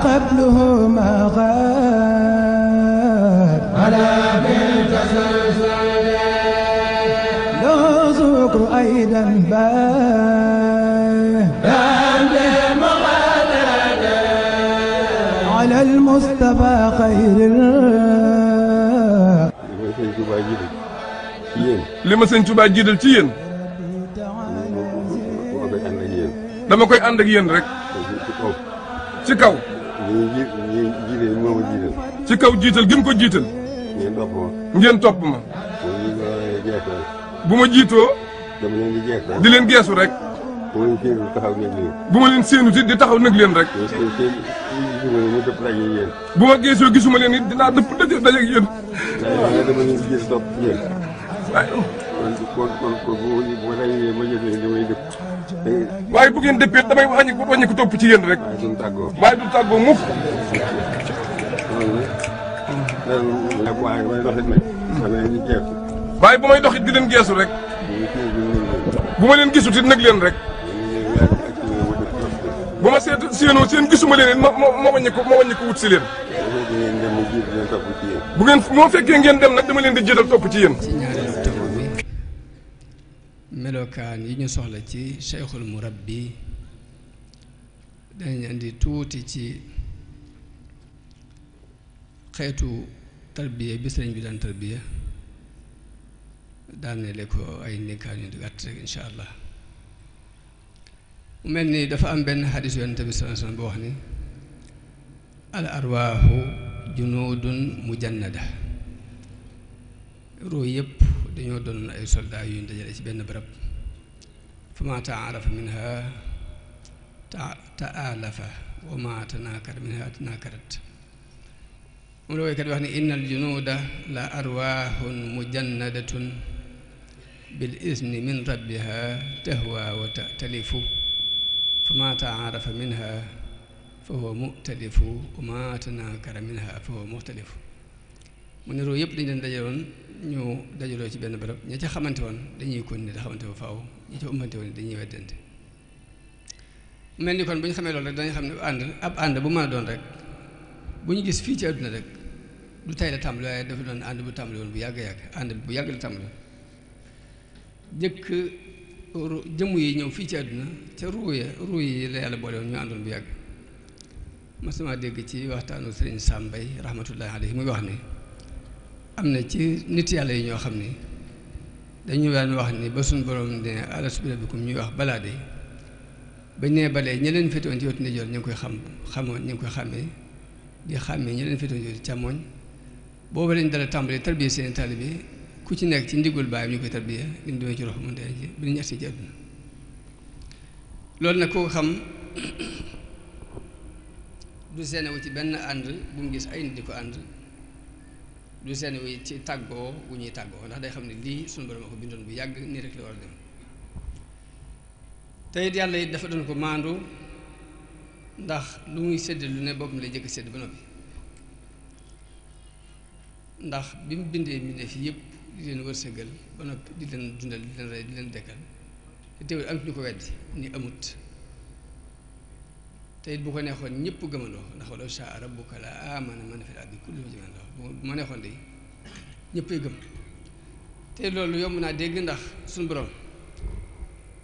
قبله ما غاب على بالتسلسل له ذكر أيضا على المصطفى خير li ma sëñ Tuubaa jiital ci yéen dama koy ànd ak yéen rek ci kaw ci kaw jiital gi mu ko jiital ngeen topp ma bu ma jiitoo di leen geesu rek bu ma leen séenu di taxaw nag leen rek bu ma geesoo gisuma leen it dinaa dëpp daje ak yéen waaye bu ngeen dëppee damay wàññi ko topp ci yéen rek waaye du tàggoo mukk waaye bu may doxit di leen geesu rek bu ma leen gisut it nag leen rek bu ma séenoo seen gisuma leen it ma wàññi ko wut si leen bu ngeen moo fekkee ngeen dem nag dama leen di jëtal topp ci yéen. ci ñaareelu tomb bi melokaan yi ñu soxla ci cheikhul murabbi danañ andi tuuti ci xeetu tarbiya bi sëriñ bi daan tarbiya daanele ko ay nekkaan yu gàtt rek incha allah mu mel ni dafa am benn xadis yonent bi sallallahu alayhi wasallam boo wax ni al arwaaxu junuudun mujannada roo yëpp dañoo doon ay soldat yu ñu dajale ci benn barab fa ma taarafa minha taalafa wa ma tanaakara minha tanaakarat moom la woykat wax ni inna al junuuda la arwaaxun mujannadatun bil izni min rabbiha tahwa wa tatalifu fa ma taarafa minha fa huwa muxtalifu wa ma tanaakara minha fa huwa muxtalifu mu ne roo yëpp dañu leen dajaloon ñu dajaloo ci benn barab ña ca xamante woon dañuy continuer da xamante ba faaw ñi ca umbante woon dañuy weddante mel ni kon bu ñu xamee loolu rek dañu xam ne ab ànd bu mën a doon rek bu ñu gis fii ci àdduna rek du tey la tàmbali waaye dafa doon ànd bu tàmbali woon bu yàgg ànd bu yàgg la tàmbali jëkk jëmm yi ñëw fii ci àdduna ca ruu yi la yàlla boole woon ñu àndoon bu yàgg mas sama dégg ci waxtaanu Sëriñ Sàmbay rahmatullahi alayhi muy wax ni am na ci nit yàlla yi ñoo xam ni dañu daan wax ni ba suñu borom ne alastu bi rabbikum ñuy wax balaa de bañ nee balee ñi leen féetewoon ci wetu ndeyjoor ñu ngi koy xamoon ñu ngi koy xàmmee di xàmmee ñi leen féetewoon ci wetu càmmooñ booba lañ dala tàmbali tarbiya seen taalibe ku ci nekk ci ndigul baayam ñu koy tarbiya li mu demee ci rox mu dee ci bi ñu agsi ci àdduna loolu nag koo xam du seenewu ci benn ànd bu mu gis ay nit di ko ànd du seenewu ci tàggoo bu ñuy tàggoo ndax day xam ne lii suñu borom a ko bindoon bu yàgg nii rek la war a dem te it yàlla it dafa doon ko maandu ndax lu muy sédd lu ne boppam lay jëkk sédd ba noppi ndax bi mu bindee mbindeef yëpp di leen wërsëgal ba noppi di leen dundal di leen rey di leen dekkal te teewul am ñu ko weddi ni amut te it bu ko neexoon ñëpp gëmandoo ndax walaw shaa rabbuka la aamana man fil ardi kulluhum jamii'an bu ma neexoon de ñëppay gëm te loolu yomb naa dégg ndax suñu borom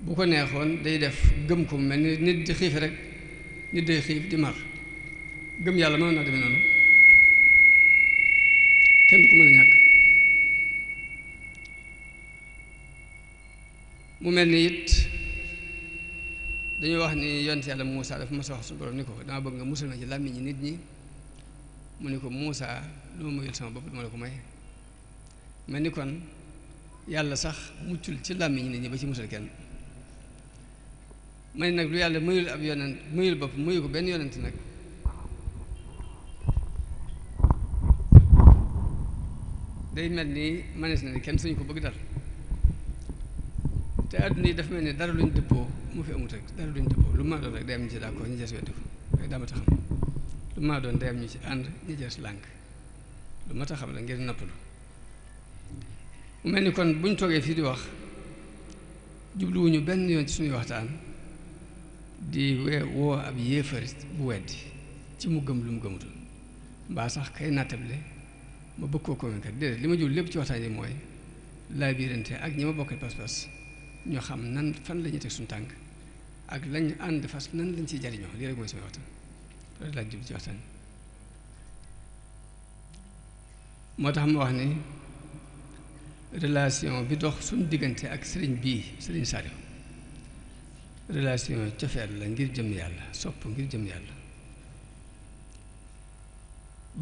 bu ko neexoon day def gëm ko mel ni nit di xiif rek nit day xiif di mar gëm yàlla mën naa demee noonu kenn du ko mën a ñàkk mu mel ni it dañuy wax ni yonent yàlla Muusaa dafa mas a wax suñu borom ni ko dama bëgg nga musal ma ci làmmiñi nit ñi mu ni ko Muusaa lu ma mayul sama bopp dama la ko may mel ni kon yàlla sax muccul ci làmmiñi nit ñi ba ci musal kenn ma ne nag lu yàlla mayul ab yonent mayul bopp mayu ko benn yonent nag day mel ni manees na ni kenn suñu ko bëgg dal te àdduna yi dafa mel ni dara luñ dëppoo mu fi amut rek dara luñ dëppoo lu ma doon rek day am ñu ci d'accord ñu jees weddi ko rek daa ma ta xam lu ma doon day am ñu ci ànd ñu jees lànk lu ma ta xam la ngir nappalu mu mel ni kon buñ toogee fii di wax jubluwuñu benn yoon ci suñuy waxtaan di woo ab yéefar bu weddi ci mu gëm lu mu gëmutul mbaa sax kay nattable ma bëgg koo convaincre déedéet li ma jul lépp ci waxtaan yi mooy laa biirante ak ñi ma bokkal pas-pas ñoo xam nan fan la ñuy teg suñu tànk ak lañ ànd fas nan lañ ciy jariñoo lii rek mooy sama waxtaan loolu laa jublu ci waxtaan moo tax ma wax ni relation bi dox suñu diggante ak sëriñ bii sëriñ Saliou relation cofeel la ngir jëm yàlla sopp ngir jëm yàlla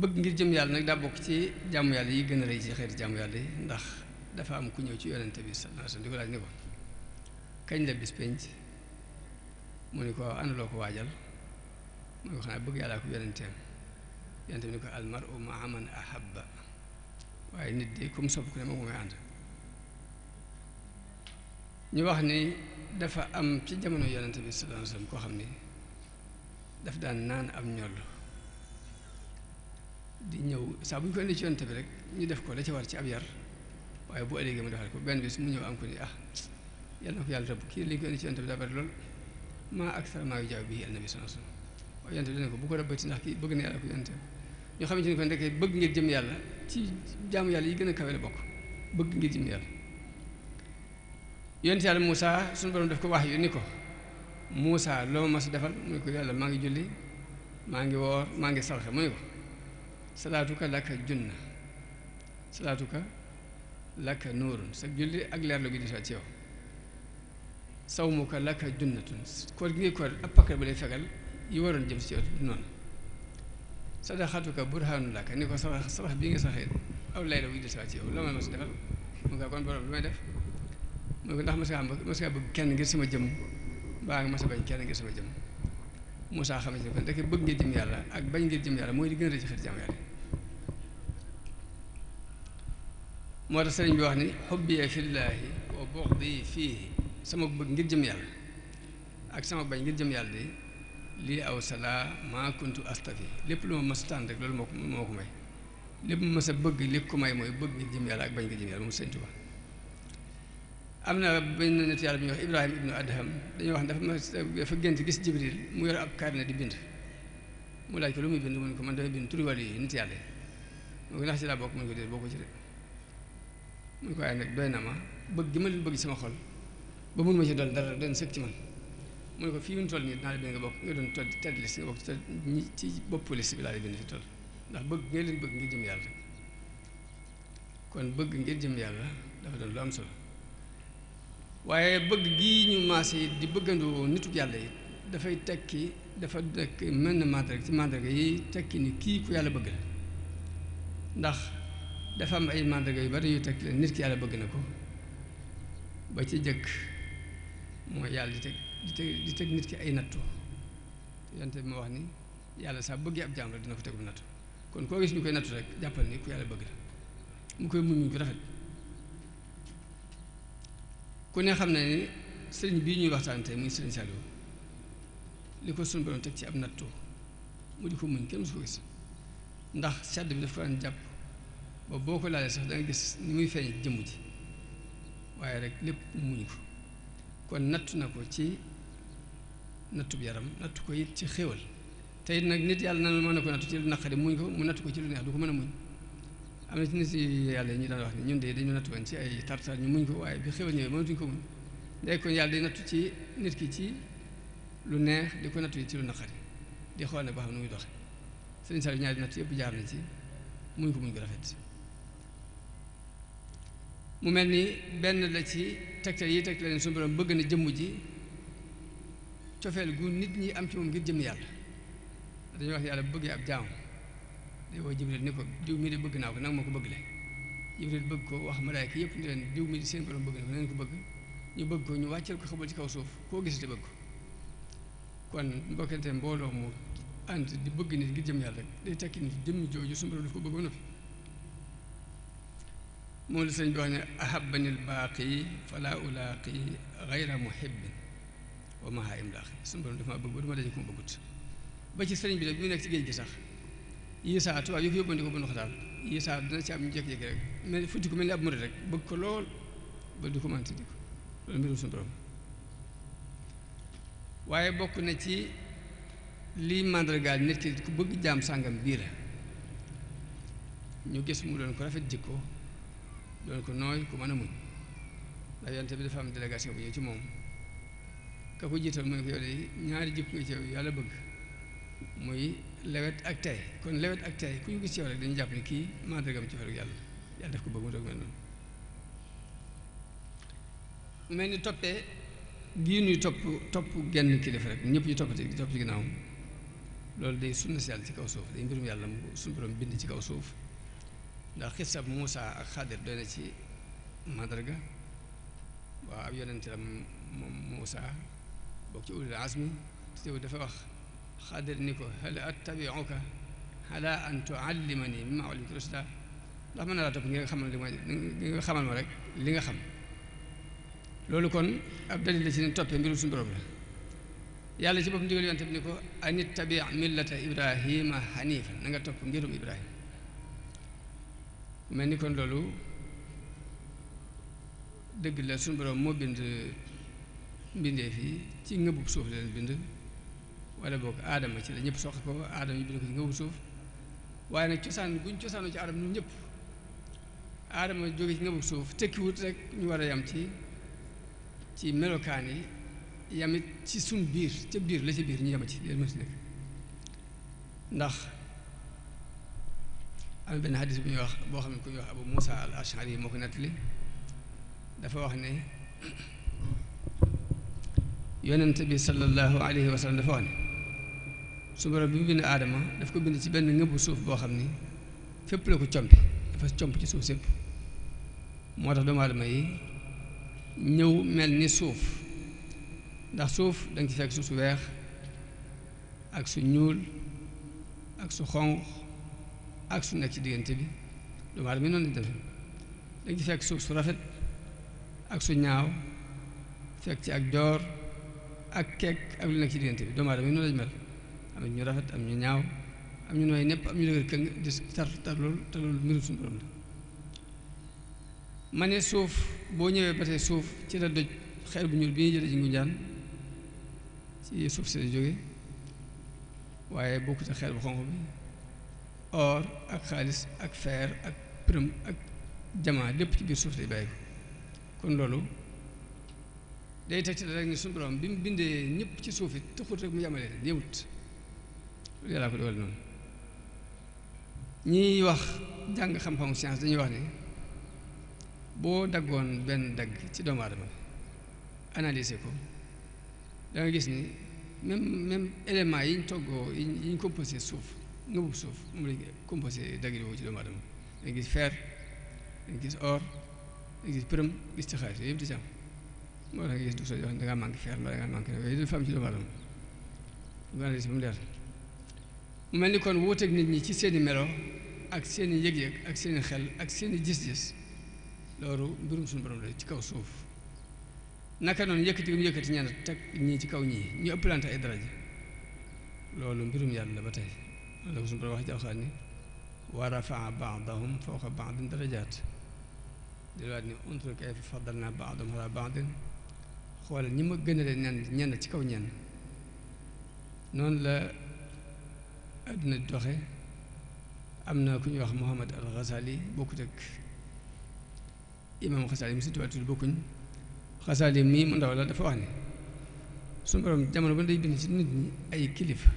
bëgg ngir jëm yàlla nag daa bokk ci jàmm yàlla yi gën a rëy ci xeeti jàmm yàlla yi ndax dafa am ku ñëw ci yonente bi sallallahu alayhi wasallam di ko laaj ni ko kañ la bis penc mu ni ko ana loo ko waajal mu ni ko xanaa bëgg yàllaa ko yonenteem yonente bi ni ko almaru ma'a man ahabba waaye nit de comme sopp ku ne moom mooy ànd ñu wax ni dafa am ci jamono yonente bi sallallahu alayhi wasallam koo xam ni daf daan naan am ñoll di ñëw saa bu ñu ko indi ci yonente bi rek ñu def ko la ci war ci ab yar waaye bu ëllëgee mu defal ko benn bis mu ñëw am ko ni yal na ko yàlla rëbb kii li ñu ko indi ci yonente bi daa bari lool maa aksara maa yujaabu bihi an-nabi sallallahu alayhi wasallam waaye yonente bi dana ko bu ko rëbbati ndax kii bëgg na yàlla ko yonente ñoo xamante ni ko ndekee bëgg ngir jëm yàlla ci jaamu yàlla yi gën a kawe la bokk bëgg ngir jëm yàlla yonent yàlla Moussa suñu borom def ko wax yu ni ko Moussa loo ma mas defal mu ne ko yàlla maa ngi julli maa ngi woor maa ngi sarxe mu ne ko salaatuka laka junna salaatuka laka nuurun sa julli ak leer la gu di ci yow sawmuka laka junnatun koor gi ngay koor ab pakkar bu lay fegal yi waroon jëm ci yow noonu sadaxatuka burhaanu laka ni ko sarax bii nga saxee aw lay la wuy des ci yow la ma mas defal mu nga kon borom lu may def mu ko ndax mas ngaa bëgg kenn ngir sama jëm mbaa nga mas a bañ kenn ngir sama jëm Moussa xamante ne kon ndeke bëgg ngir jëm yàlla ak bañ ngir jëm yàlla mooy di gën a rëy ci xeeti jàmm yàlla moo tax sëriñ bi wax ni xubbiya fillaahi wa bughdi fiihi sama bëgg ngir jëm yàlla ak sama bañ ngir jëm yàlla de lii aw salaa maa kuntu astafi lépp lu ma mas tànn rek loolu moo ko may lépp ma mas a bëgg li ko may mooy bëgg ngir jëm yàlla ak bañ ngir jëm yàlla mu sëñ Tuubaa am na benn nit yàlla bi ñuy wax Ibrahima ibnu Adham dañuy wax dafa gént gis Jibril mu yor ab carnet di bind mu laaj ko lu muy bind mu ne ko man damay bind turi wàllu yi nit yàlla yi mu ne ko ndax ci laa bokk mu ne ko déet bokk ci de mu ne ko waaye nag doy na ma bëgg gi ma leen bëgg sama xol ba mun ma ci doon dara doon sëkk ci man mu ne ko fii mu toll nii dinaa la bind nga bokk nga doon tedd liste nga bokk ci boppu liste bi laa la bind fi toll ndax bëgg nga leen bëgg ngir jëm yàlla rek kon bëgg ngir jëm yàlla dafa doon lu am solo waaye bëgg gii ñu maase di bëggandoo nituk yàlla yi dafay tekki dafa nekk mel na mandarga ci mandarga yi tekki ni kii ku yàlla bëgg la ndax dafa am ay mandarga yu bari yu tekki la nit ki yàlla bëgg na ko ba ci jëkk mooy yàlla di teg nit ki ay nattu yonte bi ma wax ni yàlla saa bëggee ab jaam rek dina ko teg bu nattu kon koo gis ñu koy nattu rek jàppal ni ku yàlla bëgg la mu koy muñ ko rafet ku ne xam ne ni sëriñ bii ñuy waxtaan tey muy sëriñ Saliou li ko sunu borom teg ci ab nattu mu di ko muñ kenn musu ko gis ndax sedd bi daf ko daan jàpp ba boo ko laalee sax da nga gis ni muy feeñ jëmm ji waaye rek lépp muñ ko kon nattu na ko ci nattu bi yaram nattu ko it ci xéwal te it nag nit yàlla na mën na ko nattu ci lu naqari muñ ko mu nattu ko ci lu neex du ko mën a muñ am na ci nit yàlla ñu daan wax ni ñun de dañu nattu woon ci ay tartar ñu muñ ko waaye bi xéwal ñëwee mënatuñ ko muñ léegi kon yàlla day nattu ci nit ki ci lu neex di ko nattu yi ci lu naqari di xool ne ba xam nu muy doxe sëriñ Saliou ñaari nattu yëpp jaar na ci muñ ko rafet mu mel ni benn la ci tegtal yi tegtal ne suñu borom bëgg na jëmm ji cofeel gu nit ñi am ci moom ngir jëm yàlla dañuy wax yàlla bëggee ab jaam day woo Jibril ni ko diw mi de bëgg naa ko nag moo ko bëgg le Jibril bëgg ko wax malaayka yëpp ni leen diw mi di seen borom bëgg na ko neen ko bëgg ñu bëgg ko ñu wàcceel ko xabal ci kaw suuf koo gisate bëgg ko kon mbokkante mbooloo mu ànd di bëgg nit ngir jëm yàlla rek day tekki ni jëmm jooju suñu borom daf ko bëgg ba noppi moom la sëñ bi wax ne ahabanil baaqi fala ulaaqi gayra muhibbin wa maha imlaaqi suñu borom dafa ma bëgg ba du ma daje ko ma bëggut ba ci sëriñ bi de bi mu nekk ci géej gi sax yisaa tubaab yi ko yóbbandi ko bu ndox daal yisaa dina ci am ñu jékki-jékki rek mel futti ko mel ni ab murid rek bëgg ko lool ba du ko mënti di ko loolu mbirum suñu borom waaye bokk na ci lii màndargaal nit ki ku bëgg jaam sàngam bii la ñu gis mu doon ko rafet jikko doon ko nooy ku mën a muñ ndax yonte bi dafa am délégation bu ñëw ci moom ka ko jiital mu ne ko yow de ñaari jikko nga ci yow yàlla bëgg muy lewet ak tey kon lewet ak tey ku ñu gis ci yow rek dañu jàpp ne kii màndargam ci faru yàlla yàlla def ko bëgg mu doog mel noonu mel ni toppee gii nuy topp genn kilifa rek ñëpp ñu topp ci ginnaawam loolu day sunna si yàlla ci kaw suuf day mbirum yàlla suñu borom bind ci kaw suuf ndax xisab Muusa ak Xaadir doy na ci màndarga waaw ab yonent la moom Muusa bokk ci ulul azmi te dafa wax Xaadir ni ko hal attabi'uka ala an tu'allimani mimma ullimta rushda ndax mën na laa topp nga xamal ma rek li nga xam loolu kon ab dalil la ci ne toppee mbirum suñu borom la yàlla ci boppam ndigal yonent bi ni ko an ittabi' millata Ibrahima hanifan na nga topp ngirum Ibrahima mel ni kon loolu dëgg la suñu borom moo bind mbindee fii ci ngëbub suuf la leen bind wala boog aadama ci la ñëpp soxla ko aadama ñu bind ko ci ngëbub suuf waaye nag cosaan buñ cosaanoo ci aadama ñun ñëpp aadama jóge ci ngëbub suuf tekkiwut rek ñu war a yam ci melokaan yi yamit ci suñ biir ca biir la ci biir ñu yama ci leen mën si nekk ndax am benn hadis bu ñuy wax boo xam ne ku ñuy wax Abu Musa al Ashari moo ko nettali dafa wax ne yonent bi sallallahu alayhi wa sallam dafa wax ne su borom bi mu bind aadama daf ko bind ci benn ngëbu suuf boo xam ni fépp la ko compi dafa comp ci suuf sépp moo tax doomu aadama yi ñëw mel ni suuf ndax suuf da nga ci fekk suuf su weex ak su ñuul ak su xonq ak su nekk ci diggante bi doomu aadama yi noonu lañ def da nga ci fekk suuf su rafet ak su ñaaw fekk ci ak joor ak keek ak lu nekk ci diggante bi doomu aadama yi noonu lañ mel am ñu rafet am ñu ñaaw am ñu nooy nepp am ñu dëgër këng di tar loolu te loolu mbirum suñu borom la ma ne suuf boo ñëwee ba tey suuf ci la doj xeer bu ñuul bi ñuy jëlee ci Ngunjaan ci suuf si la jóge waaye bokkut ak xeer bu xonq bi or ak xaalis ak fer ak përëm ak jamaa lépp ci biir suuf lay bàyyi ko kon loolu day teg ci la rek ni suñu borom bi mu bindee ñëpp ci suuf it taxut rek mu yamale leen yëwut loolu yàllaa ko dogal noonu ñiy wax jàng xam-xamu science dañuy wax ne boo daggoon benn dagg ci doomu aadama analyser ko da nga gis ni même éléments yi ñu toggoo yi ñu composé suuf nga bugg suuf moom lañ composé dagg yi ci doomu aadama da nga gis fer da nga gis or da nga gis përëm gis ci xaalis yëpp di ci am moo tax nga gis docteur yoo xam ne da ngaa manqué fer mbaa da ngaa manqué yooyu dafa am ci doomu aadama nga analyser ba mu leer mu mel ni kon wuuteeg nit ñi ci seeni melo ak seeni yëg-yëg ak seeni xel ak seeni gis-gis loolu mbirum suñu borom la ci kaw suuf naka noonu yëkkati mu yëkkati ñenn teg ñii ci kaw ñii ñu ëppalante ay daraja loolu mbirum yàlla la ba tey loolu la ko suñu borom wax ci Alxuraan ni wa rafaa baadahum fawqa baadin darajaat di waat ni unzur kayfa faddalnaa baadahum alaa baadin xoolal ñi ma gënale ñenn ci kaw ñenn noonu la àdduna di doxe am na ku ñuy wax Muhammad al Ghazali bokkut ak imam Ghazali mi si tubaab tudd bokkuñ Ghazali mii mu ndaw la dafa wax ne suñu borom jamono ba day bind ci nit ñi ay kilifa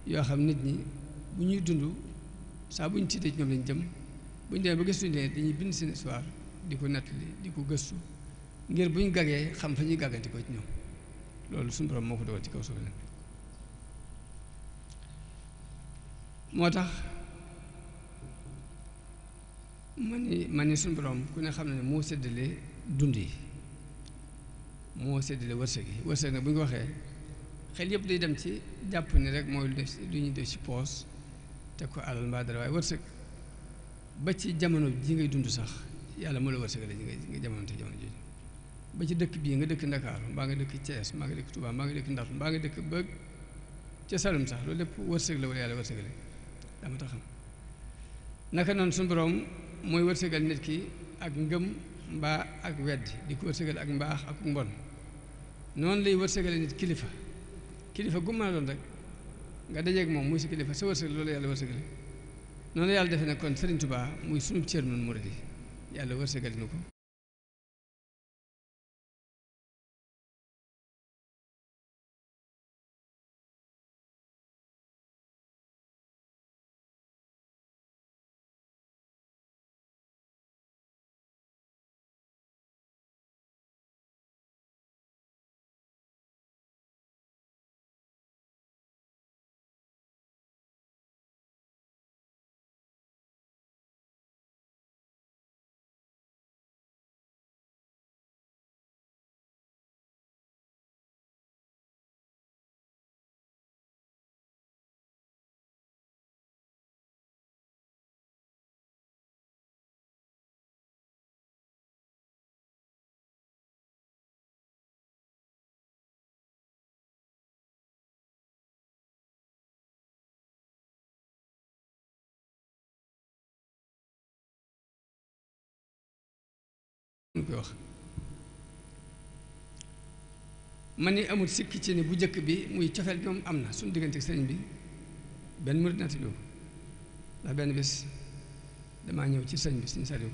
yoo xam nit ñi bu ñuy dund saa bu ñu tiitee ci ñoom lañ jëm bu ñu demee ba gëstuñu leen dañuy bind seen histoire di ko nettali di ko gëstu ngir bu ñu gagee xam fa ñuy gàgganti ko ci ñoom loolu suñu borom moo ko dogal ci kaw suuf la moo tax man ni suñu borom ku ne xam ne moo séddale dund yi moo séddale wërsëg yi wërsëg nag bu ñu ko waxee xel yëpp day dem ci jàpp ni rek mooy lu ñuy def ci poos teg ko alal mbaa dara waaye wërsëg ba ci jamono ji ngay dund sax yàlla moo la wërsëgale ji nga jamono te jamono jooju ba ci dëkk bii nga dëkk Ndakaaru mbaa nga dëkk Thiès mbaa nga dëkk Touba mbaa nga dëkk Ndar mbaa nga dëkk ba ca Saloum sax loolu lépp wërsëg la wala yàlla wërsëgale dama tax xam naka noonu suñu borom mooy wërsëgal nit ki ak ngëm mbaa ak weddi di ko wërsëgal ak mbaax ak mbon noonu lay wërsëgale nit kilifa gu mën a doon rek nga dajeeg moom muy sa kilifa sa wërsëg loolu yàlla wërsëgale noonu yàlla defe ne kon Sëriñ Tuubaa muy sunu cër nun murid yi yàlla wërsëgal nu ko ñu koy wax man ni amul sikki ci ni bu njëkk bi muy cofeel bi moom am na suñu diggante ak sëriñ bi benn murid nati loo ndax benn bés damaa ñëw ci sëriñ bi Sëriñ Saliou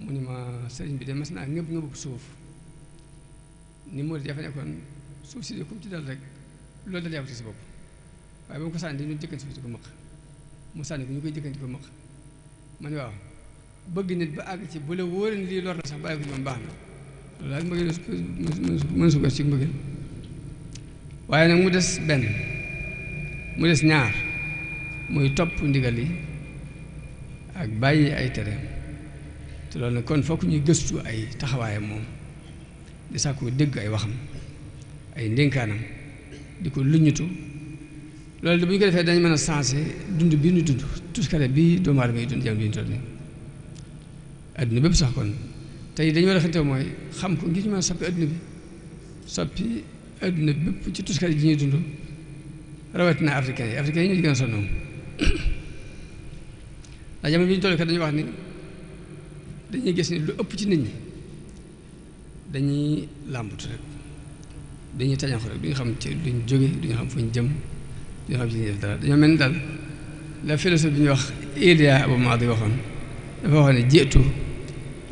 mu ni ma sëriñ bi de mas naa ngëb suuf ni murid ya fa nekkoon suuf si de comme ci dal rek loolu dal yàqu ci sa bopp waaye ba mu ko sànni dañu jëkkanti suuf di ko maq mu sànni ko ñu koy jëkkanti ko maq man waaw bëgg nit ba àgg ci bu la wóoree ni lii lor na sax bàyyi ko ci moom baax na loolu daal mën su ko ci mbëggeel waaye nag mu des benn mu des ñaar muy topp ndigal yi ak bàyyi ay tereem te loolu nag kon fokk ñuy gëstu ay taxawaayam moom di sàkku dégg ay waxam ay ndénkaanam di ko luññutu loolu de bu ñu ko defee dañ mën a sensé dund bi ñu dund tuskare bi doomu aadama yi dund jam bi ñu toll nii adduna bépp sax kon tey dañu war a xante mooy xam ko ngir ñu mën a soppi adduna bépp ci tuskare ji ñuy dund rawatina africain yi ñu gën a sonn moom ndax jamono bi ñu toll kat dañuy wax ni dañuy gis ni lu ëpp ci nit ñi dañuy làmbut rek dañuy tañaxu rek duñu xam ci luñ jóge duñu xam fuñ jëm duñu xam ci li ñuy def dara dañoo mel ni daal la philosophe bi ñuy wax Ilia Abu Maadi waxoon dafa wax ne jiitu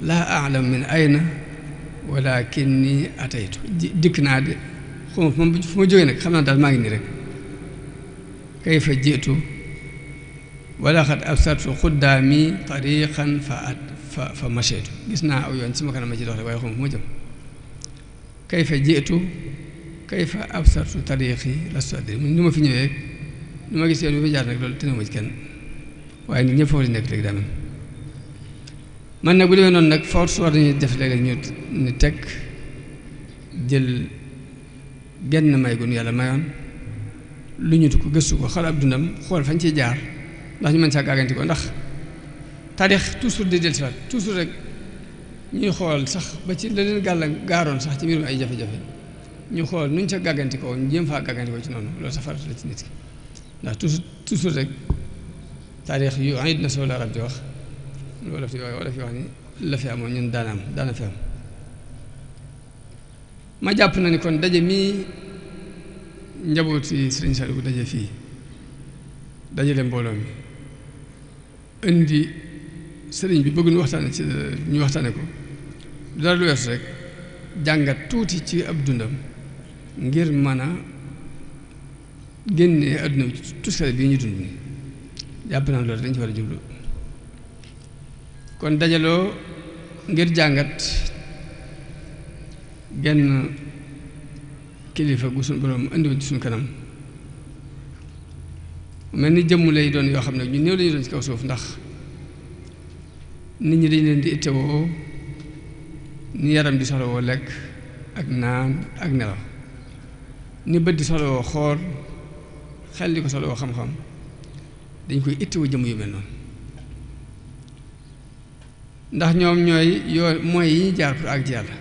laa a'lam min ayna walakinni ataytu dikk naa de xuma fu ma jógee nag xam naa daal maa ngi nii rek kayfa jiitu wala xat absartu xuddaami tariqan fa macheytu gis naa aw yoon ci ma kanam ma ci dox rek waaye xuma fu ma jëm kayfa jiitu kayfa absartu tariqi lastu adri ni ma fi ñëwee ni ma gis yoon bi fa jaar nag loolu tënuma ci kenn waaye nit ñëpp foofu lañ nekk léegi daa mel man nag bu demee noonu nag force war nañuy def léeg-léeg ñu teg jël genn may gu nu yàlla mayoon lu ñu ko gëstu ko xool ab dundam xool fañ ciy jaar ndax ñu mën saa gàgganti ko ndax taarix toujours di dellusiwaat toujours rek ñuy xool sax ba ci la leen gaaroon sax ci mbirum ay jafe-jafe ñu xool nuñ ca gàgganti ko ñu jéem faa gàgganti ko ci noonu loolu sa farata la ci nit ki ndax toujours rek taarix yu ayit na soo la rab di wax wala fi wax ni la fi amoon ñun daana fi am ma jàpp na ni kon daje mii njabooti Sëriñ Saliou bu daje fii dajale mbooloo mi indi sëriñ bi bëgg ñu waxtaane ko dara lu weesu rek jàngat tuuti ci ab dundam ngir mën a génnee adduna bi tuskare bii ñu dund nii jàpp naa loolu dañ ci war a jublu kon dajaloo ngir jàngat genn kilifa gu suñu borom indiwoon ci suñu kanam mel ni jëmm lay doon yoo xam ne ñu néew lañu doon ci kaw suuf ndax nit ñi dañ leen di ittewoo ni yaram di soxlawoo lekk ak naan ak nelaw ni bët di soxlawoo xool xel di ko soxlawoo xam-xam dañ koy ittewoo jëmm yu mel noonu ndax ñoom mooy yi ñu jaar pour àgg ci yàlla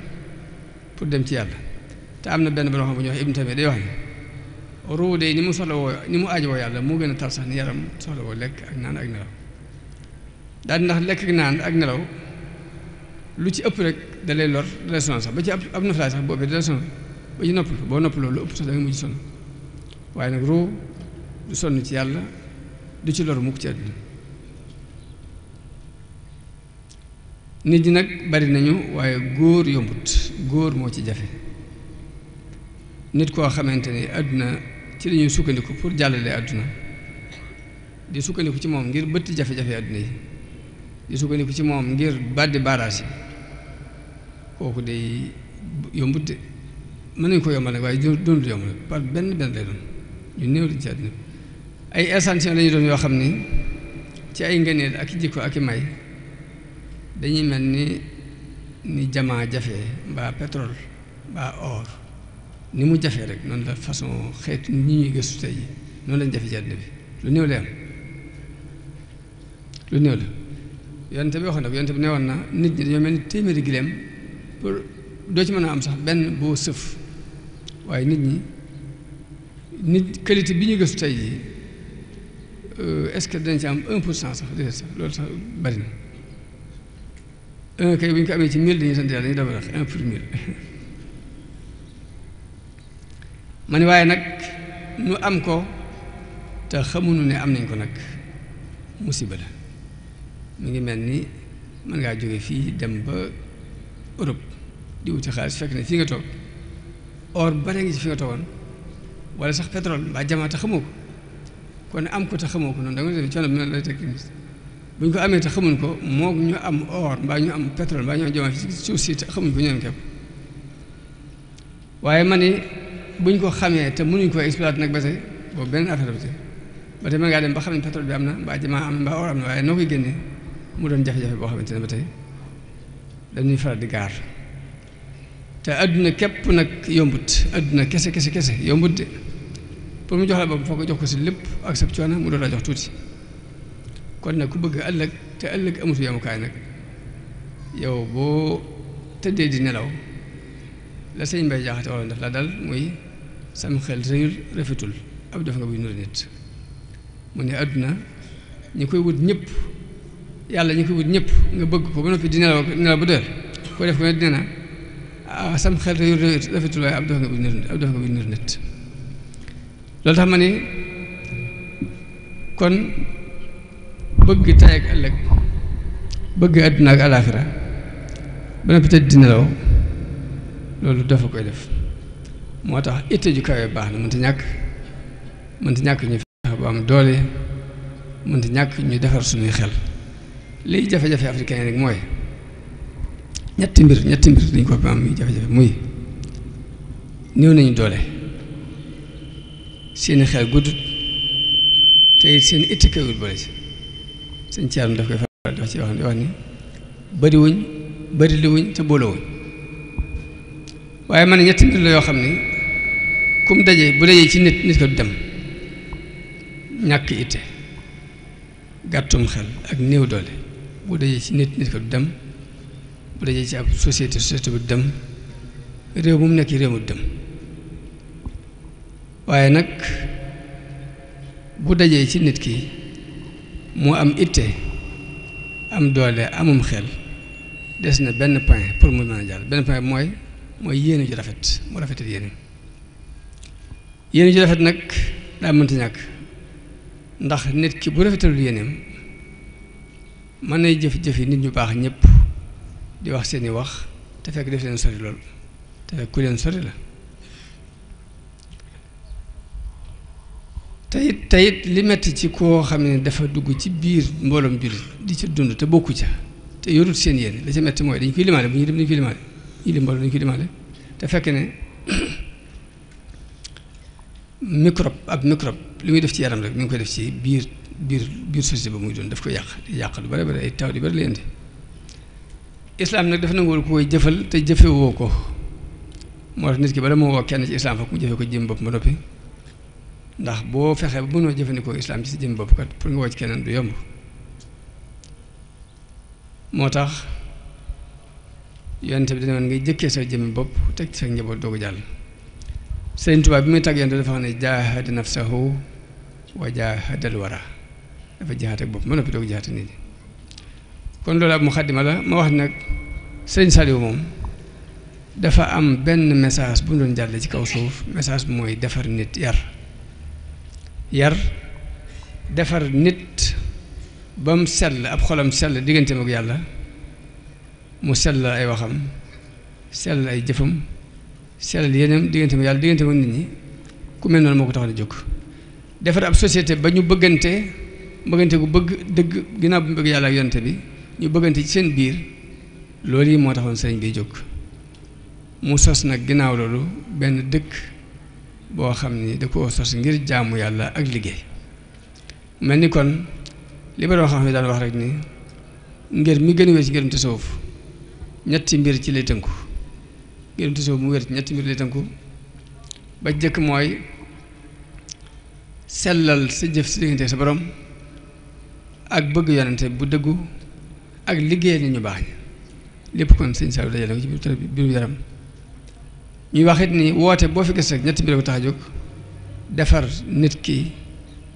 pour dem ci yàlla te am na benn borom xam bu ñuy wax Ibn Taymiya day wax ni ruu de ni mu soxlawoo ni mu aajowoo yàlla moo gën a tar sax ni yaram soxlawoo lekk ak naan ak nelaw daal ndax lekk ak naan ak nelaw lu ci ëpp rek da lay lor da lay sonal sax ba ci ab noflaay sax boobu da lay sonal ba ci noppal boo noppaloo lu ëpp sax da nga mujj sonal waaye nag ruu du sonn ci yàlla du ci loru mukk ci àdduna nit ñi nag bari nañu waaye góor yombut góor moo ci jafe nit koo xamante ni àdduna ci la ñuy sukkandiku pour jàllale àdduna di sukkandiku ci moom ngir bëtt jafe-jafe àdduna yi di sukkandiku ci moom ngir bàddi baaraas yi kooku day yombut de mën nañu ko yombal nag waaye doonul yomb nag par benn lay doon ñu néew liñ ci àdduna ay échantillon la ñu doon yoo xam ni ci ay ngëneel ak i jikko ak i may dañuy mel ni jamaa jafe mbaa pétrole mbaa or ni mu jafee rek noonu la façon xeetu ñi ñuy gëstu tey ji noonu lañ jafe ci àdduna bi lu néew la am lu néew la yonente bi waxoon na ko yonente bi newoon na nit ñi dañoo mel ni téeméeri gileem pour doo ci mën a am sax benn boo sëf waaye nit qualité bi ñu gëstu tey jii est-ce que dinañ ci am 1% sax déedéet sax loolu sax bari na kay bu ñu ko amee ci 1000 dañuy sant yàlla dañuy dafa wax 1 pour 1000 ma ne waaye nag ñu am ko te xamuñu ne am nañ ko nag musiba la mi ngi mel ni mën ngaa jóge fii dem ba Europe di wuti xaalis fekk ne fii nga toog or bare ngi ci fi nga toogoon wala sax pétrole mbaa jamaa te xamoo ko kon am ko te xamoo ko noonu da nga def coono bi noonu lay teg bu ñu ko amee te xamuñ ko moog ñu am or mbaa ñu am pétrole mbaa ñu am jamaa ci suuf si te xamuñ ko ñoom képp waaye ma ni buñ ko xamee te mënuñ ko exploiter nag ba tey boobu benn affaire ba tey mën ngaa dem ba xam ne pétrole bi am na mbaa jamaa am na mbaa or am na waaye noo koy génnee mu doon jafe-jafe boo xamante ne ba tey dañuy faral di gaar te adduna képp nag yombut adduna kese yombut de pour mu jox la boobu foo ko jox ko si lépp ak sa coono mu doon la jox tuuti kon nag ku bëgg ëllëg te ëllëg amatu yamukaay nag yow boo tëddee di nelaw la sëñ Mbay Jaxate wala daf la dal muy sam xel rëyul rafetul ab def nga buy nuru nit mu ne adduna ñi koy wut ñëpp yàlla ñi koy wut ñëpp nga bëgg ko ba noppi di nelaw ba doyal ko def ko ne dina sam xel rëyul rafetul waaye ab def nga buy nuru nit loolu tax ma ni kon bëgg tay ak ëllëg bëgg àdduna ak alaaxira ba noppi tëdd di nelaw loolu dafa koy def moo tax itte ju kawe baax na mënta ñàkk ñu fexe ba am doole mënta ñàkk ñu defar suñuy xel liy jafe-jafe africain rek mooy ñetti mbir dañ ko fi am muy jafe-jafe muy néew nañu doole seeni xel guddut te it seen itti kawut boole ci sëñ Thierno daf koy faral di wax ci wax ni bëri li wuñ te boolewuñ waaye man ñetti mbir la yoo xam ni kum bu dajee ci nit ko du dem ñàkk itte gàttum xel ak néew doole bu dajee ci nit ko du dem bu dajee ci ab société bu du dem réew mu nekk réew mu du dem waaye nag bu dajee ci nit ki mu am itte am doole amum xel des na benn point pour mu mën a jàll benn point mooy yéene ju rafet mu rafetal yéene ju rafet nag daa mënta ñàkk ndax nit ki bu rafetalul yéeneem mën nay jëf-jëfi nit ñu baax ñëpp di wax seeni wax te fekk def leen sori lool te fekk ku leen sori la teyit li metti ci koo xam ne dafa dugg ci biir mbooloom jullit di ca dund te bokku ca te yorut seen yéen la ca metti mooy dañ koy limaale bu ñuy dem dañ koy limaale ñi li mbooloo dañ koy limaale te fekk ne microbe li muy def ci yaram rek mi ngi koy def ci biir société ba muy doon daf koy yàq lu bari ay taw di bari la indi islaam nag dafa nanguwul ku koy jëfal te jëfewoo ko moo tax nit ki bala moo woo kenn ci islaam fokk mu jëfe ko jëm bopp ma noppi ndax boo fexee ba mënoo jëfandikoo islaam ci sa jëm bopp kat pour nga woo ci keneen du yomb moo tax yonent bi dana woon ngay jëkkee sa jëmmi bopp teg ci sa njaboot doogu jàll Sëriñ Tuubaa bi muy tàgg yonent dafa xam ne jaahada nafsahu wa jaahadal wara dafa jihaat ak bopp ma noppi doogu jihaat nit ñi kon loolu ab muxaddima la ma wax nag Sëriñ Saliou moom dafa am benn message bu doon jàlle ci kaw suuf message bi mooy defar nit yar yar defar nit ba mu sell ab xolam sell digganteem ak yàlla mu sellal ay waxam sellal ay jëfam sellal yeneen digganteem ak yàlla digganteem ak nit ñi ku mel noonu moo ko tax a jóg defar ab société ba ñu bëggante gu bëgg dëgg ginnaaw bu mu bëgg yàlla ak yonte bi ñu bëggante ci seen biir loolu yi moo taxoon sëriñ bi jóg mu sos nag ginnaaw loolu benn dëkk boo xam ni da koo sos ngir jaamu yàlla ak liggéey mel ni kon li ba doon xam ne daan wax rek ni ngir mi gën a wér ci ngërum tasawuf ñetti mbir ci lay tënku ngërum tasawuf mu wér ci ñetti mbir lay tënku ba jëkk mooy sellal sa jëf si diggante sa borom ak bëgg yonente bu dëggu ak liggéey ni ñu baax ñi lépp kon sëñ Saliou dajale ko ci biiru yaram ñuy waxit ni woote boo fi gis rek ñetti mbir ko tax a jóg defar nit ki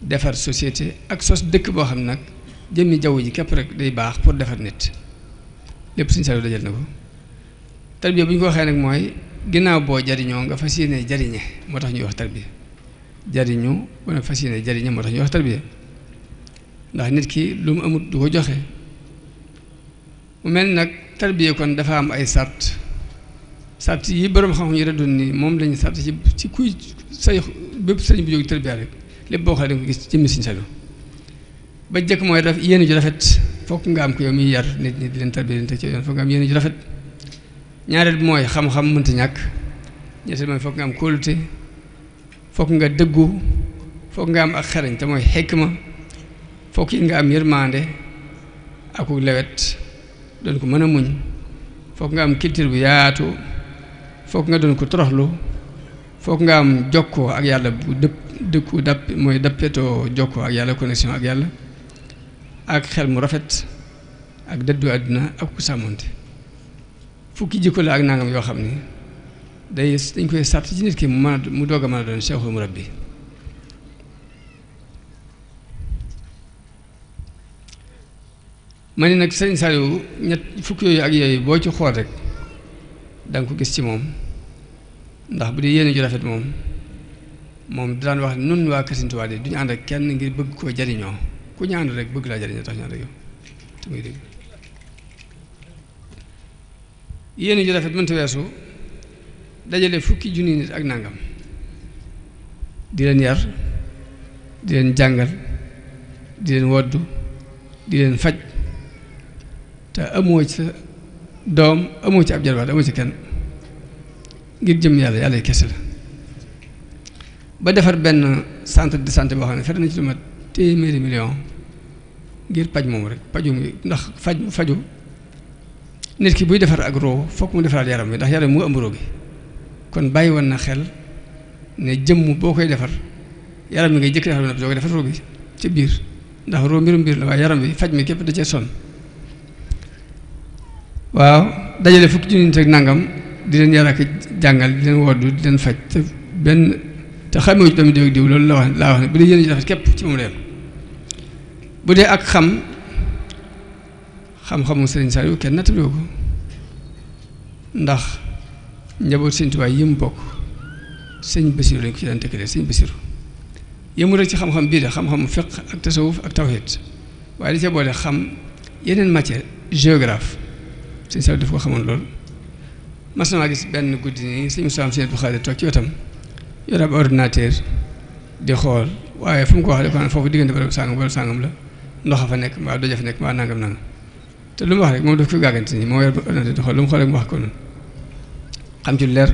defar société ak sos dëkk boo xam ne nag jëmmi jaww ji képp rek day baax pour defar nit lépp sëñ Saliou dajale na ko tarbiya bu ñu ko waxee nag mooy ginnaaw boo jariñoo nga fas yéene jariñe moo tax ñuy wax tarbiya jariñu wala fas yéene jariñe moo tax ñuy wax tarbiya ndax nit ki lu mu amut du ko joxe mu mel nag tarbiya kon dafa am ay sart yi borom xam-xam yi rëddoon ni moom lañu sart ci kuy say bépp sëriñ bu jóg tarbiya rek lépp boo xoolee da nga ko gis jëmmi Sëriñ Saliou ba jëkk mooy daf yéene ju rafet fokk nga am ko yow miy yar nit ñi di leen tarbiya leen teg ci yoon fokk nga am yéene ju rafet ñaareel bi mooy xam-xam mënta ñàkk ñetteel mooy fokk nga am kóolute fokk nga dëggu fokk nga am ak xarañ te mooy xikma fokk it nga am yërmande ak lewet doon ko mën a muñ fokk nga am culture bu yaatu fokk nga doon ko toroxlu fokk nga am jokkoo ak yàlla bu dëkku dapp mooy dappetoo jokkoo ak yàlla connexion ak yàlla ak xel mu rafet ak dëddu àdduna ak ku sàmmonte fukki jikko la ak nangam yoo xam ni dañ koy sàrt ci nit ki mu doog a mën a doon cheikhul murabbi ma ne nag Sëriñ Saliou fukki yooyu ak yooyu boo ci xool rek da nga ko gis ci moom ndax bu dee yéene ju rafet moom daan wax nun waa Kër Sëriñ Tuubaa de duñu ànd ak kenn ngir bëgg koo jariñoo ku ñu ànd rek bëgg laa jariñoo tax ñu ànd ak yow te muy dégg yéene ju rafet mënta weesu dajale fukki junni nit ak nangam di leen yar di leen jàngal di leen woddu di leen faj te amoo ci sa doom amoo ci ab jarbaat amoo ci kenn ngir jëm yàlla kese la ba defar benn centre de santé boo xam ne fer na ci lu mat téeméeri million ngir paj moom rek paju ndax faju nit ki buy defar ak roo fokk mu defaraat yaram bi ndax yaram mu ëmb roo gi kon bàyyi woon na xel ne jëmm boo koy defar yaram bi ngay jëkk defar soo koy defar roo gi ci biir ndax roo mbirum biir la waaye yaram bi faj mi képp da cee sonn waaw dajale fukki junni nit ak nangam di leen yar ak jàngal di leen woddu di leen faj te xamee ci doomi diw loolu laa wax ne bu dee yéen a rafet képp ci moom la yem bu dee ak xam-xamu Sëriñ Saliou kenn nattable ko ndax njaboot Sëriñ Tuubaa yi mu bokk sëñ Basiru lañ ko ci daan tëkkalee sëñ Basiru yëmu rek ci xam-xam bii de xam-xamu fiq ak tasawuf ak tawhid waaye da cee boole xam yeneen matière géographe Sëriñ Saliou daf ko xamoon loolu mas na maa gis benn guddi nii sëñ Moussa Sëriñ Abdou Khadre toog ci wetam yor ab ordinateur di xool waaye fu mu ko wax de ko foofu diggante ba sàngam la ndox a fa nekk mbaa doj a fa nekk mbaa nangam te lu mu wax rek moom daf ko gàggante nii moo yor ordinateur di xool lu mu xool rek mu wax ko noonu xam ci lu leer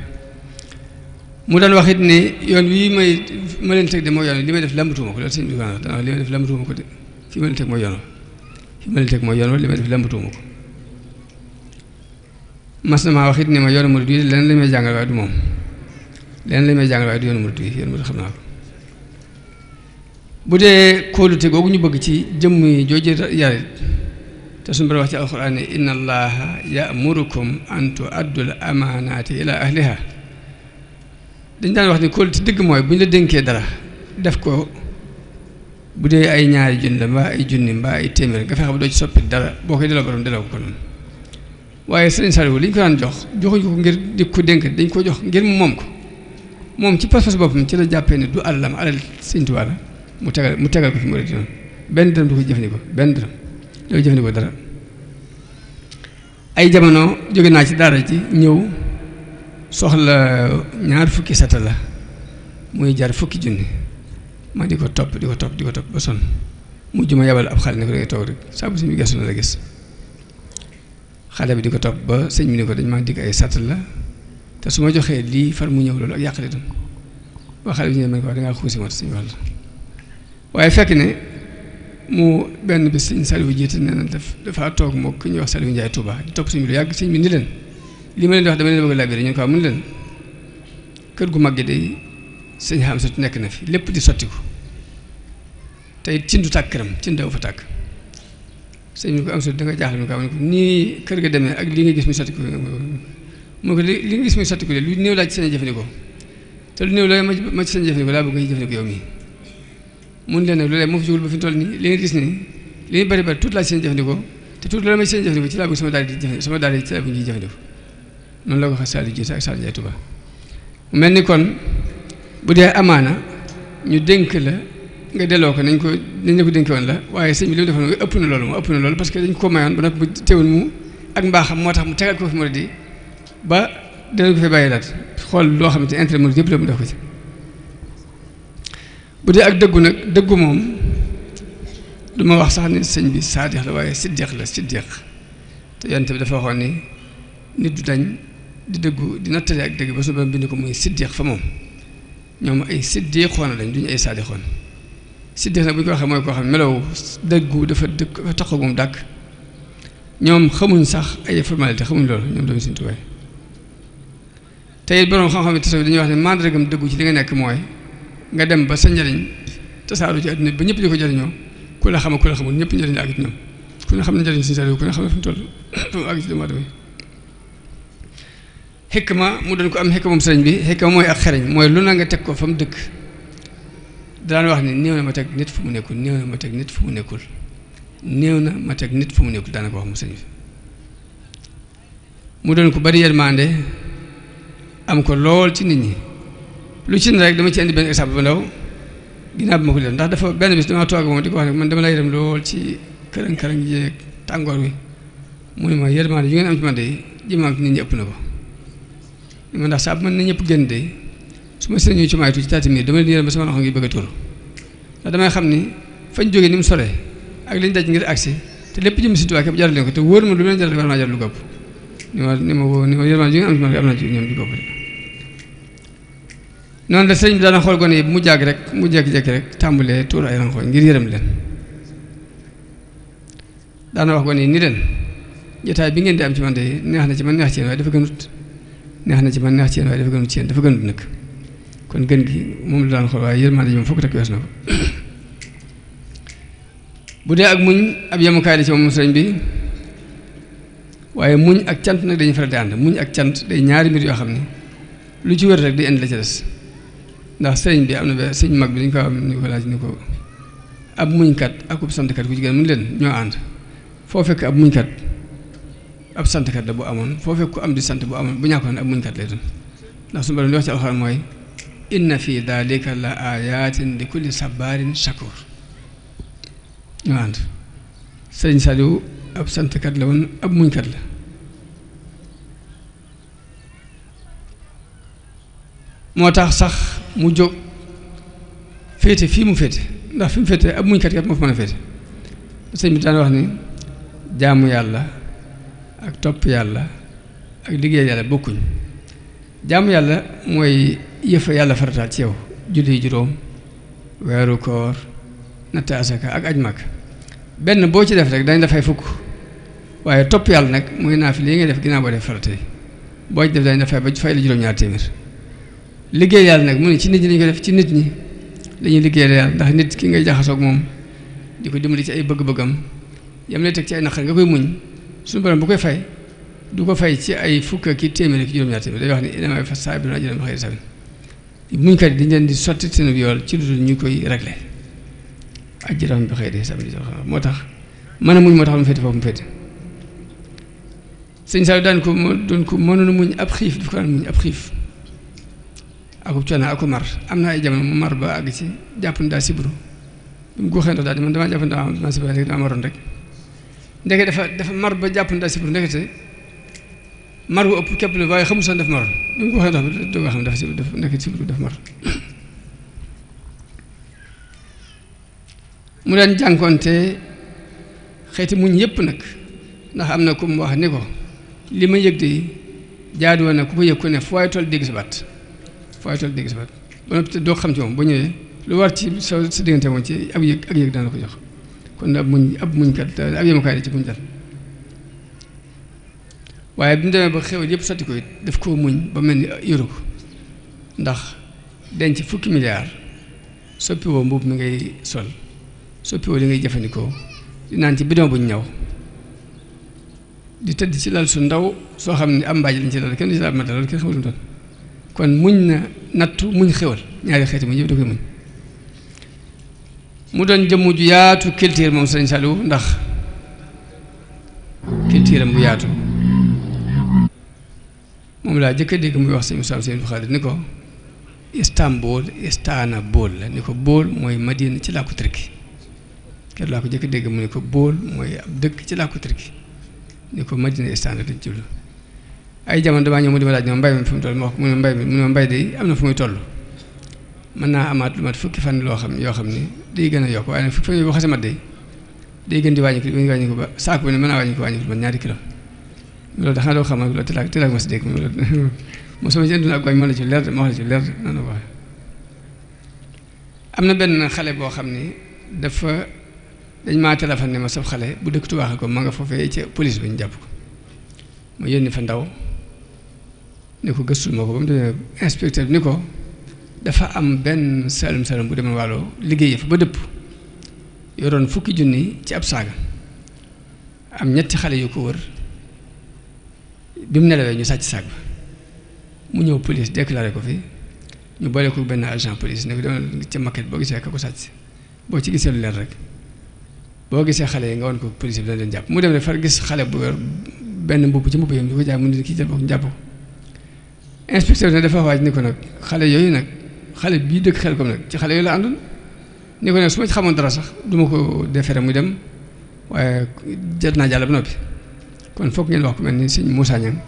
mu daan wax it ni yoon wii ma leen teg de mooy yoon li may def lambatuuma ko loolu sëñ bi dana li may def lambatuuma ko de fi ma leen teg mooy yoon fi ma leen teg mooy yoon li may def lambatuuma ko mas na maa wax it ni ma yoonu murid yi leneen lañ may jàngal waaye du moom leneen lañ may jàngal waaye du yoonu murid yi yoonu murid xam naa ko bu dee kóolute googu ñu bëgg ci jëmm yi jooju yarit te suñu borom wax ci alxuraan ne inna allaha ya'murukum an tu'addul amaanaati ila ahliha dañ daan wax ni kóolute dëgg mooy bu ñu la dénkee dara def ko bu dee ay ñaari junni la mbaa ay junni mbaa ay téeméer nga fexe ba doo ci soppi dara boo koy delloo borom delloo ko noonu waaye Sëriñ Saliou li ñu ko daan joxuñu ko ngir di ko dénk dañ ko jox ngir mu moom ko moom ci pas-pas boppam ci la jàppee ne du alalam alal Sëriñ Tuubaa la mu tegal ko fi murid noonu benn dërëm du ko jëfandikoo benn dërëm du ko jëfandikoo dara. ay jamono jóge naa ci daara ji ñëw soxla 20 sata la muy jar 10 junni ma di ko topp ba sonn mujj ma yabal ab xale ne ko da ngay toog rek saa bu sëñ bi gestu na la gis xale bi di ko topp ba sëñ bi ne ko dañ maa digg ay sata la te su ma joxee lii far mu ñëw loolu ak yàqale tam waa xale bi ñu ne ma ne ko wax dangaa xuusi mat sëñ wax la waaye fekk ne mu benn bis sëñ Saliou jiite nee na dafa toog moo ku ñuy wax Saliou Ndiaye Touba di topp sëñ bi lu yàgg sëñ bi ni leen li ma leen di wax dama leen bëgg a labiré ñu ko wax mu ni leen kër gu mag gi day sëñ xam sa nekk na fi lépp di sottiku tey cin du tàkk këram cin daw fa tàkk sëñ bi ko am sot da nga jaaxle mu ko am ne ko nii kër ga demee ak li nga gis muy sottiku mu ko li nga gis muy sottiku de lu néew laa ci seen jëfandikoo te lu néew la ma ci seen jëfandikoo laa bëgg nga jëfandikoo yow mii mun leen nag loolee moo fi jógul ba fi toll nii li nga gis nii li ñu bari tuuti laa ci seen jëfandikoo te tuuti loolu ma ci seen jëfandikoo ci laa bëgg sama daal di jëfandikoo sama daal di ci laa bëgg ñuy jëfandikoo noonu la ko waxee Saliou jiite ak Saliou Ndiaye Touba mu mel ni kon bu dee amaana ñu dénk la nga delloo ko nañ la ko dénk woon la waaye sëñ bi li mu defoon ëpp na loolu parce que dañ ko mayoon ba nag bu teewul mu ak mbaaxam moo tax mu tegal ko fi murid yi ba dinañ ko fi bàyyi daat xool loo xamante ne intérêt murid yëpp la mu def ko ci bu dee ak dëggu nag dëggu moom du ma wax sax ni sëñ bi saadix la waaye siddiq la te yonent bi dafa waxoon ni nit du dañ di dëggu di nattale ak dëgg ba su ba bind ko muy siddiq fa moom ñoom ay siddiqoon lañ duñu ay saadixoon siddiq nag bu ñu ko waxee mooy koo xam ne melaw dëggu dafa tax moom dàkk ñoom xamuñ sax ay formalité xamuñ loolu ñoom doomu Sëñ Tuubaa te it borom xam-xam yi tasawuf dañuy wax ne mandargam dëggu ci li nga nekk mooy nga dem ba sa njëriñ tasaaru ci àdduna ba ñëpp di ko jëriñoo ku la xam ku la xamul ñëpp njëriñ la ak ci ñoom ku ne xam ne njëriñ Sëñ Saaliw ku ne xam ne fi mu toll fi mu àgg ci doomu aadama xikma mu doon ko am xikma moom sëriñ bi xikma mooy ak xereñ mooy lu na nga teg ko fa mu dëkk daan wax ni néew na ma teg nit fu mu nekkul néew na ma teg nit fu mu nekkul néew na ma teg nit fu mu nekkul daana ko wax mu sëriñ bi mu doon ko bari yërmande am ko lool ci nit ñi lu ci ne rek dama ci indi benn exemple bu ndaw ginnaaw bi ma ko def ndax dafa benn bis dama toog moom di ko wax ne man dama la yërëm lool ci kërën jeeg tàngoor wi mu ne ma yërmande yu ngeen am ci man de jëmaam ci nit ñi ëpp na ko man ndax saa bu mën na ñëpp génn de su ma sëñu ci maay tuuti ci taati mi dama leen yërëm ba sama loxo ngi bëgg a tuur ndax damay xam ni fañ jógee ni mu soree ak liñ daj ngir agsi te lépp jëm si Tuubaa képp jaral leen ko te wóor ma lu leen jaral war naa jar lu gëpp ni ma yërmande yu ngeen am ci man am na ci ñoom di gëpp de noonu la sëñ bi daana xool gone yi mu jàgg rek mu jékki-jékki rek tàmbalee tuur ay ranxooñ ngir yërëm leen daana wax gone yi ni leen jotaay bi ngeen di am ci man de neex na ci man neex ci yéen waaye dafa gënut neex na ci man neex ci yéen waaye dafa gënut ci yéen dafa gënut nag kon gën gi moom la daan xool waaye yërmande ji moom fokk takk wees na ko bu dee ak muñ ab yemukaay la ci moom sëñ bi waaye muñ ak cant nag dañuy faral di ànd muñ ak cant day ñaari mbir yoo xam ne lu ci wër rek di indi la ca des ndax sëriñ bi am na ba sëñ mag bi dañ ko am ni ko laaj ni ko ab muñkat akub santkat ku jigéen mu ni leen ñoo ànd foo fekk ab muñkat ab santkat la bu amoon foo fekk ku am di sant bu amoon bu ñàkkoon ab muñkat lay doon ndax suñu borom di wax ci alxuraan mooy inna fi dalika la ayatin li kulli sabarin shakur ñoo ànd sëriñ Saliou ab santkat la woon ab muñkat la moo tax sax mu jóg féete fii mu féete ndax fi mu féete ab muñkat kat moo fa mën a féete sëñ bi daan wax ni jaamu yàlla ak topp yàlla ak liggéey yàlla bokkuñ jaamu yàlla mooy yëfa yàlla farataal ci yow julli juróom weeru koor natt asaka ak aj mag benn boo ci def rek dañ dafay fukk waaye topp yàlla nag mooy naa fi lii ngay def ginnaaw boo def farata yi boo ci def dañ dafay ba fay la juróom-ñaar téeméer liggéey yàlla nag mu ne ci nit ñi lañu ko def ci nit ñi dañuy liggéeyal yàlla ndax nit ki ngay jaxasoog moom di ko dimbali ci ay bëgg-bëggam yam lay teg ci ay naqar nga koy muñ suñu borom bu koy fay du ko fay ci ay fukk ki téeméer ki juróom-ñaar téeméer day wax ni innamaa yuwaffa saabiruuna ajrahum bi xayri hisaab muñkat yi dañ leen di sotti seen yool ci lu dul ñu koy réglé ajrahum bi xayri hisaab moo tax mën a muñ moo tax mu féete foofu mu féete sëñ Saliou daan ko doon ko mënoon a muñ ab xiif daf ko daan muñ ab xiif akub coono aku mar am na ay jamono mu mar ba àgg ci jàpp ni daa sibru bi mu guuxee ndox daal di man damaa jàpp ne daa sibru rek daa maroon rek ndeke dafa mar ba jàpp ne daa sibru ndekete mar wu ëpp képp la waaye xamul sax daf maroon bi mu guuxee ndox bi doo nga xam dafa sibru daf ndekete sibru daf mar mu daan jànkoonte xeeti muñ yëpp nag ndax am na ku mu wax ni ko li ma yëg de jaadu woon na ku ko yëg ko ne foo ay toll dégg sa baat foo ay toll dégg sa baat ba noppi te doo xam ci moom ba ñëwee lu war ci sa diggante moom ci ab yëg dana la ko jox kon ab muñ kat ab yemukaay la ci muñ dal waaye bi mu demee ba xew yëpp sotti ko it daf koo muñ ba mel ni yoru ko ndax denc fukki milliards soppiwoo mbubb mi ngay sol soppiwoo li ngay jëfandikoo di naan ci bidon buñ ñaw di tëdd ci lal su ndaw soo xam ne am mbaaj lañ ci lal kenn du ci lal ma dal kenn xamul lu mu doon kon muñ na nattu muñ xewal ñaari xeeti muñ yëpp da koy muñ mu doon jëmm ju yaatu culture moom sëñ Saliou ndax culture am bu yaatu moom laa jëkk a dégg muy wax sëñ Moussa Sëñ Buxaari ni ko Istanbul Istanbul la ni ko bool mooy Madina ci làkku Turki kenn laa ko jëkk a dégg mu ne ko bool mooy ab dëkk ci làkku Turki ni ko Madina Istanbul dañ jublu ay jamono damaa ñëw mu di ma laaj ne mbay mi fu mu toll ma wax mu ne mbay de am na fu muy toll mën naa amaat lu mat fukki fan yoo xam ni day gën a yokk waaye nag fukki fan yooyu boo xasee mat day gën di wàññi ko ba saako bi ne mën naa wàññi ko lu mat ñaari kilo loolu dax naa doo xam ne loolu tilaak ma si dégg mo sama ci àdduna ak wañ ma la ci leer ma wax la ci leer noonu ko waxee am na benn xale boo xam ni dañ maa téléphone ne ma saf xale bu dëkk Tuubaa ko ma nga foofee ca police bi ñu jàpp ko ma yónni fa ndaw ni ko gëstul moo ko ba mu demee inspecteur bi ni ko dafa am benn salum bu demoon wàllu liggéey fa ba dëpp yoroon fukki junni ci ab saaga am ñetti xale yu ko wër bi mu nelawee ñu sàcc saag ba mu ñëw police déclaré ko fi ñu boole ko benn agent police ne ko demal ca maquette boo gisee ka ko sàcc boo ci gisee lu leer rek boo gisee xale yi nga won ko police bi dana leen jàpp mu dem rek far gis xale bu yor benn mbubb ci mbubb yam di ko jaay mu ne kii jël bokk jàpp ko inspecteur ne dafa waaj ni ko nag xale yooyu nag xale bii dëkk xel comme nag ci xale yooyu la àndul ni ko nag su ma ci xamoon dara sax duma ko defere muy dem waaye jot naa jàll ba noppi kon foog ngeen wax ko mel ni sëñ Moussa Niang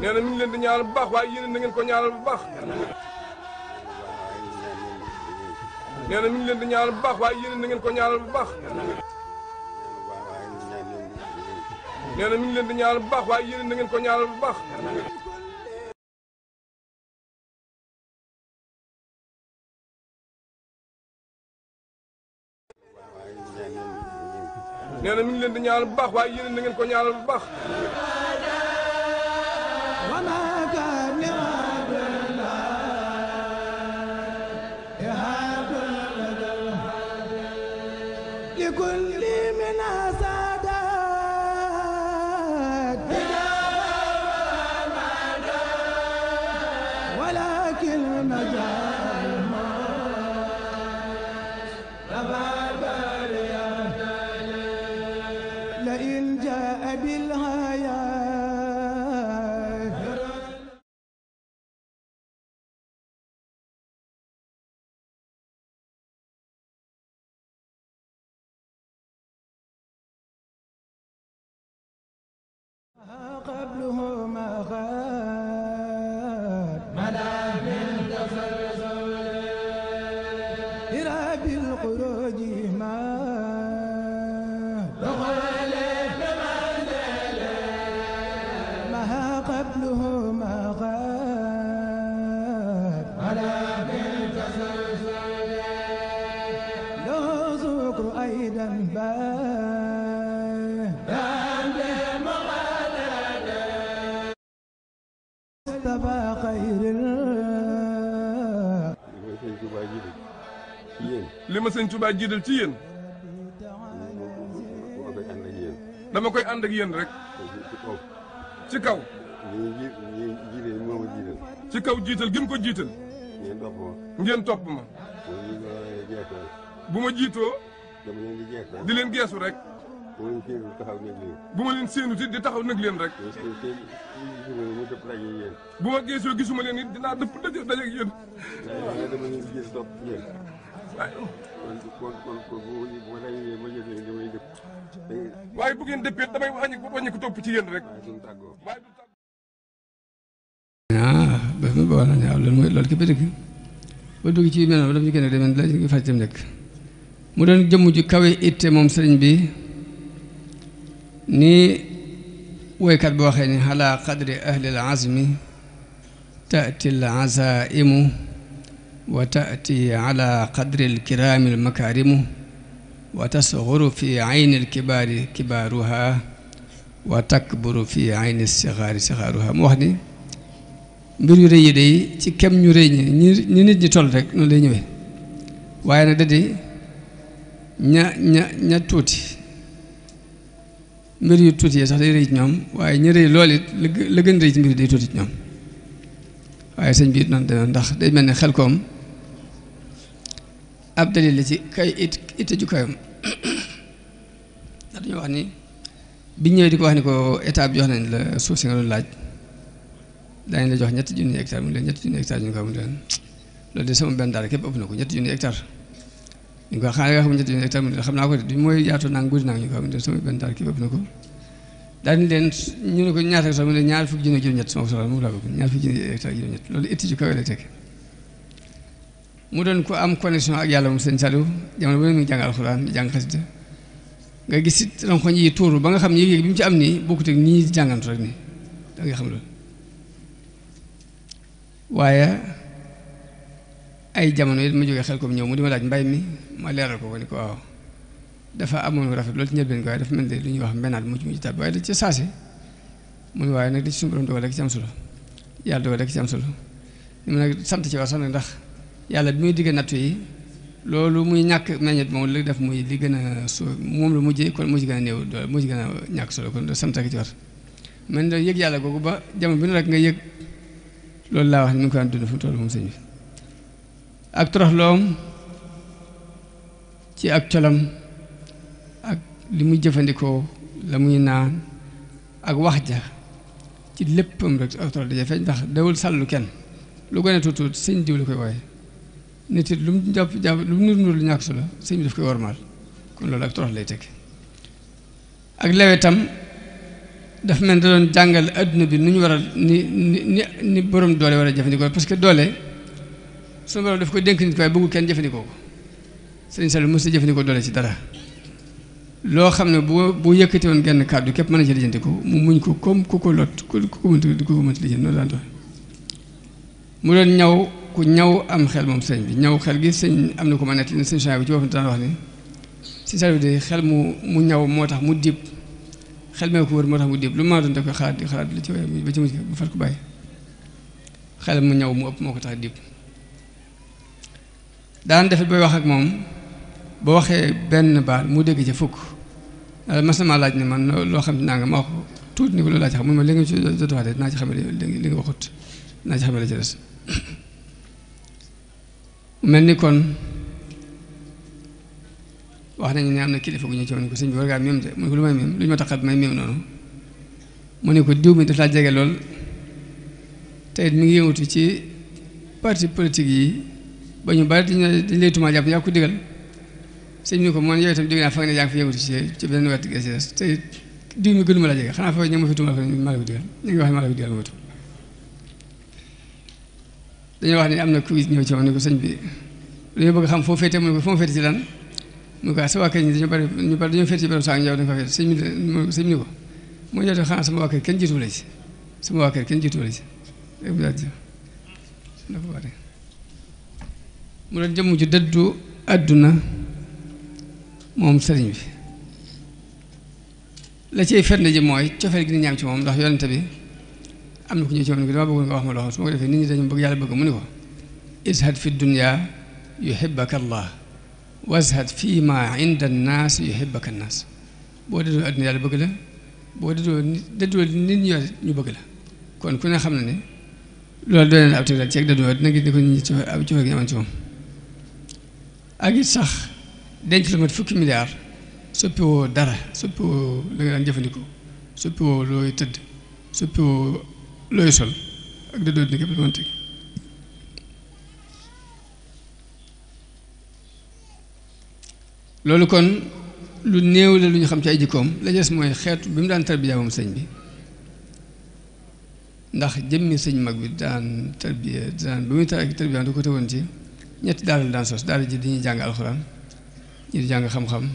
nee na mi ngi leen di ñaanal bu baax waaye yéen na ngeen ko ñaanal bu baax. nee na mi ngi leen di ñaanal bu baax waaye yéen na ngeen ko ñaanal bu baax. nee na mi ngi leen di ñaanal bu baax waaye yéen na ngeen ko ñaanal bu baax. nee na mi ngi leen di ñaanal bu baax waaye yéen na ngeen ko ñaanal bu baax. لئن جاء بالهيا قبله ما خاد ملا من تسلسل إلى بالخروج ما دخل بمنزل ما قبله ما خاد ملا من تسلسل لو ذكر أيضا مصطفى خير li ma sëñ Tuubaa jiital ci yéen dama koy ànd ak yéen rek ci kaw ci kaw jiital gi mu ko jiital ngeen topp ma bu ma jiitoo di leen geesu rek bu ma leen séenu ti di taxaw nag leen rek bu ma geesoo gisuma leen it dinaa dëpp daje ak yéen waaye bu ngeen dëppee damay wàññi ko topp ci yéen rek ba ma ba wala ñaaw loolu képp dëgg ba dugg ci mel noonu dafa ñu gën a demee la ñu fàtte dem nekk mu doon jëmm ju kawe itte moom sëriñ bi ni woykat bi waxee ni ala qadri ahli al azmi taati al azaimu wa taati ala qadri al kirami al makarimu wa tasghuru fi ayni al kibari kibaruha wa takburu fi ayni sigari sigaruha mu wax ni mbir yu rëy yi day ci kem ñu rëy ñi nit ñi toll rek noonu lay ñëwee waaye nag da di ña tuuti mbir yu tuuti yi sax day rëy ci ñoom waaye ñu rëy lool it la gën rëy ci mbir yi day tuuti ci ñoom waaye sëñ bi it noonu demee ndax day mel ne xel koom ab dalil la ci kay itte ju kayam ndax dañoo wax ni biñ ñëwee di ko wax ni ko état bi jox nañ la suuf si nga doon laaj daañu la jox 3 junni hectare mu leen 3 junni hectare ñu ko am leen loolu de sama benn daara képp ëpp na ko 3 junni hectare ñu ko xanaa nga xam 3 junni hectare mu leen xam naa ko de mooy yaatu naa guddi naa ñu ko am leen sama benn daara képp ëpp na ko daañu leen ñu ne ko ñaata hectare mu leen 2 fukki junni ak juróom-ñett sama soxla moom laa bëgg 2 fukki junni hectare ak juróom-ñett loolu itti ju kawe la teg mu doon ko am connexion ak yàlla moom sëñ Saliou jamono bu ne mi ngi jàng alxuraan di jàng xasida nga gis it ronkoñ yi tuuru ba nga xam yéeg-yéeg bi mu ci am nii bokkut ak nii di jàngantu rek nii da nga xam loolu waaye ay jamono yi ma jógee xel ko ñëw mu di ma laaj mbay mi ma leeral ko ni ko waaw dafa amoon rafet loolu ci njëlbeen ko waaye dafa mel ne lu ñuy wax mbenaat mu ci tàbbi waaye da ci saase mu ne waaye nag da ci suñu borom dogal rek ci am solo yàlla dogal rek ci am solo ni mu nag sant ci war sax nag ndax yàlla bi muy digg nattu yi loolu muy ñàkk meññet moom la def muy li gën a su moom la mujjee kon mu ci gën a néew doole mu ci gën a ñàkk solo kon sant rek ci war man da yëg yàlla googu ba jamono bi nu rek nga yëg loolu laa wax ni mu ko daan dund fu mu toll moom sëñ bi ak toroxloom ci ak colam ak li muy jëfandikoo la muy naan ak wax ja ci léppam rek ak torox daje feeñ ndax dawul sàllu kenn lu gën a tuuti sëñ diw la koy wooye nit it lu mu jàpp lu mu nur lu ñàkk solo sëñ bi daf koy wormaal kon loolu ak torox lay teg ak lewetam daf mel da doon jàngal adduna bi nu ñu war a ni borom doole war a jëfandikoo parce que doole suñu borom daf koy dénk nit ko waaye bëggul kenn jëfandikoo ko sëñ Saliou mos a jëfandikoo doole ci dara loo xam ne bu yëkkati woon genn kàddu képp mën na ci lijjanti ko mu muñ ko comme ku ko lot ku ko mënti lijjanti noonu daan doxe mu doon ku ñaw am xel moom sëñ bi ñaw xel gi sëñ am na ko ma nekk ni sëñ Saliou bi ci boppam daan wax ni sëñ Saliou de xel mu ñaw moo tax mu dib xel mee ko wër moo tax mu dib lu ma doon da koy xalaat di xalaat li ci waaye ba ci mujj bu far ko bàyyi xel mu ñaw mu ëpp moo ko tax dib daan defet booy wax ak moom boo waxee benn baat mu dégg ci fukk mas na maa laaj ne man loo xam ne naa nga ma wax tuuti ni ko loolu laa ci xam mun ma li nga ci jot wax de naa ci xamee li nga waxut naa ci xamee la ci des mel ni kon wax nañu ne am na kilifa gu ñu ci woon ko sëñ bi war ngaa même de mu ne ko lu may même lu ñu ma taxal may même noonu mu ne ko diw mi daf laa jege lool te it mi ngi yëngatu ci parti politique yi ba ñu bari dañ lay tumaa jàpp yaa ko digal sëñ bi ne ko man yow itam dégg naa fa nga ne yaa ngi fi yëngatu ci benn wet gi te it diw mi gënuma la jege xanaa foofu ña ma fi tuumal maa la ko digal ñu ngi wax maa la ko digal moom itam dañoo wax ne am na ku ñëw ci moom ne ko sëñ bi dañoo bëgg xam foo féete mu ne ko foo féete ci lan mu ne ko sa waa kër ñi dañoo bari dañoo féete ci benn saa yow dañu fa féete sëñ bi ni ko moo yow de xanaa sama waa kër kenn jiitu la ci sama waa kër kenn jiitu la ci mu doon jëmm ju dëddu àdduna moom sëriñ bi la ciy firnde ji mooy cofeel gi ni ñaam ci moom ndax yonente bi am na ku ñëw ci moom ni ko dama bëggoon nga wax ma loo xam su ma ko defee nit ñi dañu bëgg yàlla bëgg mu ni ko izhad fi dunya yuhibbaka allah wazhad fi ma inda annaas yuhibbaka annaas boo dëddoo àdduna yàlla bëgg la boo dëddoo nit ñi ñu bëgg la kon ku ne xam na ne loolu doy na ab tegtal ci ak dëddoo àdduna gis ni ko nit ñi cofeel gi amoon ci moom ak it sax denc lu mat fukki milliards soppiwoo dara soppiwoo la nga daan jëfandikoo soppiwoo looy tëdd soppiwoo looy sol ak dëddoo dina képp lu mën teg loolu kon lu néew la lu ñu xam ci ay jikkoom la des mooy xeetu bi mu daan tarbiya moom sëñ bi ndax jëmmi sëñ mag bi daan tarbiya daan ba muy tarbiya du ko tegoon ci ñetti daara la daan sos daara ji dañuy jàng alxuraan ñii di jàng xam-xam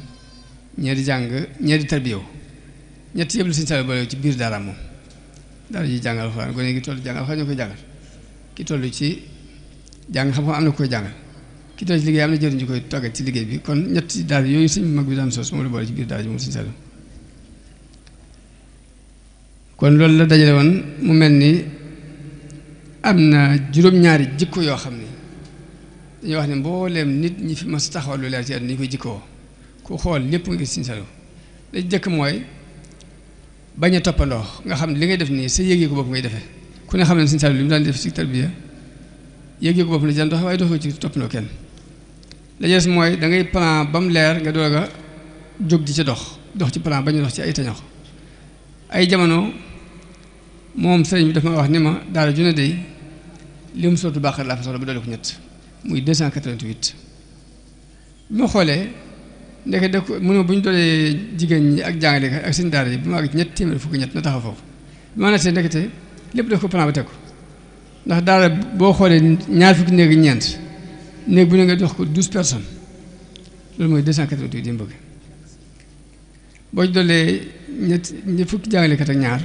ñee di tarbiyaw ñett yëpp la sëñ Saliou boole ci biir daaraam moom daara ji jàng alxuraan gone gi toll jàng alxuraan ñoo koy jàngal ki toll ci jàng xam-xam am na koy jàngal ki toll ci liggéey am na jëriñ ñu koy toggat ci liggéey bi kon ñetti daara yooyu sëñ mag bi daan sos moom la boole ci biir daara ji moom sëñ Saliou kon loolu la dajale woon mu mel ni am na juróom-ñaari jikko yoo xam ni dañuy wax ne mbooleem nit ñi fi mas taxawal lu leer ci àdduna ñu koy jikkoo ku xool lépp nga gis Sëñ Saliou la jëkk mooy bañ a toppandoo nga xam ne li ngay def nii sa yëg-yëgu bopp ngay defee ku ne xam ne Sëñ Saliou li mu daan def ci tarbiya yëg-yëgu bopp la ci daan dox waaye dox ko ci toppandoo kenn la jees mooy da ngay plan ba mu leer nga doog a jóg di ca dox ci plan bañ a dox ci ay tañax ay jamono moom sëriñ bi dafa ma wax ni ma daara junne day li mu sootu bàqar laa fa soxla ba doole ko ñett muy 288 bi ma xoolee ndeke da ko mu ne bu ñu doolee jigéen ñi ak jàngale ak seen daara yi bu ma àgg ci ñett téeméer fukki ñett na taxaw foofu bi ma nattee ndekete lépp def ko plan ba teg ko ndax daara boo xoolee ñaar fukki néeg ñeent néeg bu ne nga jox ko 12 personnes loolu mooy 288 yi mu bëgg boo ci doolee ñett fukki jàngalekat ak ñaar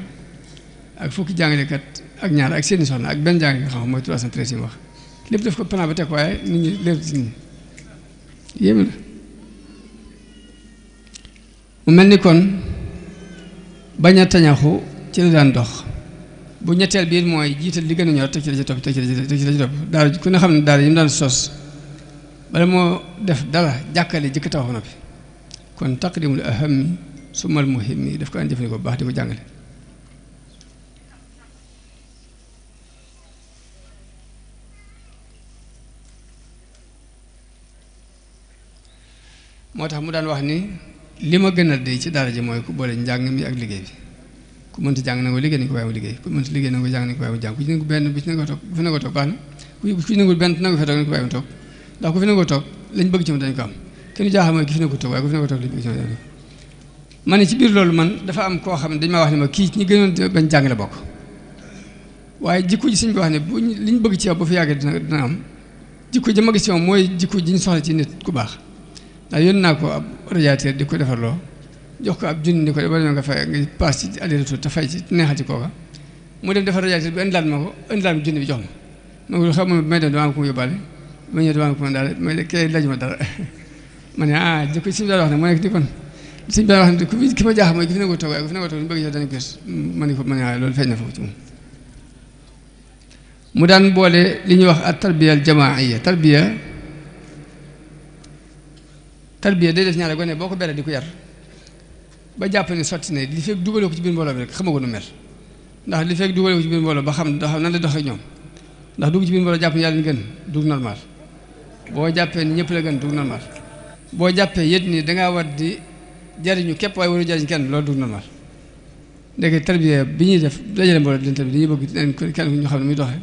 ak fukki jàngalekat ak ñaar ak seeni soxna ak benn jàngalekat xam mooy 313 yi mu wax lépp def ko plan ba teg waaye nit ñi lépp ci nit ñi yéeme na mu mel ni kon bañ a tañaxu ci la daan dox bu ñetteel biir mooy jiital li gën a ñor teg ci la ci topp teg ci la ci topp daara ku ne xam ne daara yi mu daan sos bala moo def dara jàkkale jëkk taxaw noppi kon taqdimul ahami sumal muhimmi daf ko daan jëfandikoo bu baax di ko jàngale moo tax mu daan wax ni li ma gënal day ci daara ji mooy ku boole njàng mi ak liggéey bi ku mënta jàng na ko liggéey nañu ko waaye mu liggéey ku mënta liggéey na ko jàng nañu ko waaye mu jàng ku ci nangu benn bi ci nangu toog bu fi nangoo toog baax na ku ci nangul benn nangu fe toog nañu ko waaye mu toog ndax ku fi nangoo toog lañ bëgg ci moom dañu ko am kenn jaaxal mooy ki fi nangu toog waaye ku fi nangoo toog lañ bëgg ci moom dañu ko ma ne ci biir loolu man dafa am koo xam ne dañ maa wax ne ma kii ñi gënoon bañ jàng la bokk waaye jikko ji suñ bi wax ne bu liñ bëgg ci yow bu fi yàggee dina am jikko ji ma gis ci moom mooy jikko ji ñu soxla ci nit ku baax ndax yónni naa ko ab radiateur di ko defarloo jox ko ab junni ni ko ba nga fay nga paas ci aller retour te fay ci neexal ci kooka mu dem defar radiateur bi indilaat ma ko indilaat ma junni bi jox ma ma xam may dem damaa ko mu yóbbaale ma ñëw damaa ko mu daal may kay laaj ma dara ma ne jikko si daal wax ne mu nekk di kon suñu daal wax ne ki ma jaaxal mooy ki fi ne ko toog waaye ku fi ne ko toog ñu bëgg yow dañu gis ma ne ko ma ne loolu feeñ na foofu ci moom mu daan boole li ñuy wax at tarbiya al jamaaiya tarbiya day def ñaare gone boo ko beree di ko yar ba jàpp ne sotti ne li fekk dugaloo ko ci biir mbooloo bi rek xamagu nu mel ndax li fekk dugaloo ko ci biir mbooloo ba xam nan la doxee ñoom ndax dugg ci biir mbooloo jàpp ne yàlla ni gën dug normal boo jàppee ni ñëpp la gën dug normal boo jàppee yët ni dangaa war di jariñu képp waaye waru jariñ kenn loolu dug normal ndeke tarbiya bi ñuy def dajale mbooloo di leen tarbiya dañuy bëgg kenn ñu xam ne muy doxee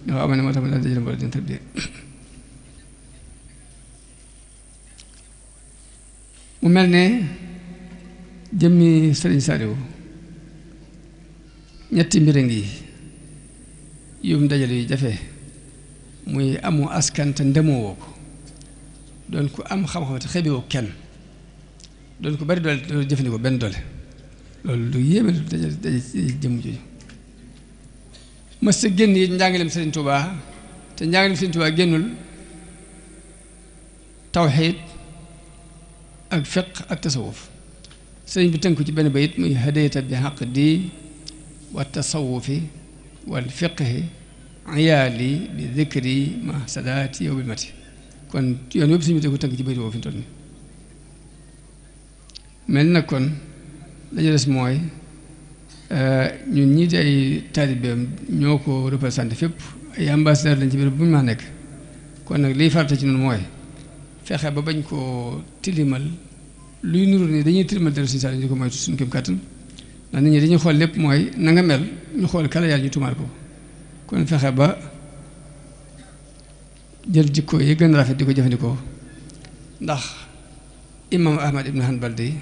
dafa am ne moo tax ma daan dajale mbooloo di leen tarbiya mu mel ne jëmmi Sëriñ Saliou ñetti mbir a ngi yum dajale yu jafe muy amu askan te ndemoo woo ko doon ko am xam-xam te xebewoo kenn doon ko bari doole doole jëfandikoo benn doole loolu lu yéeme lu daje jëmm jooju mës sa génn yi njàngaleem Sëriñ Tuubaa te njàngaleem Sëriñ Tuubaa génnul tawxiid ak fiq ak tasawuf sëriñ bi tënku ci benn bayit muy hadayta bi xaq di wa tasawufi wal fiqhi iyaali bi dikri ma sadaati yow bil mati kon yoon yëpp suñu bi ko tënk ci bayit boobu fi mu toll nii mel na kon dañu des mooy ñun ñii di ay taalibeem ñoo ko représenté fépp ay ambassadeur lañ ci biir bu ñu ma nekk kon nag liy farata ci noonu mooy fexe ba bañ koo tilimal luy nuru ni dañuy tilimal dara suñu saa ñu ko moytu suñu kéem kàttan ndax nit ñi dañuy xool lépp mooy na nga mel ñu xool kala yàlla ñu tumaal ko kon fexe ba jël jikko yi gën a rafet di ko jëfandikoo ndax imam Ahmad ibn Hanbal day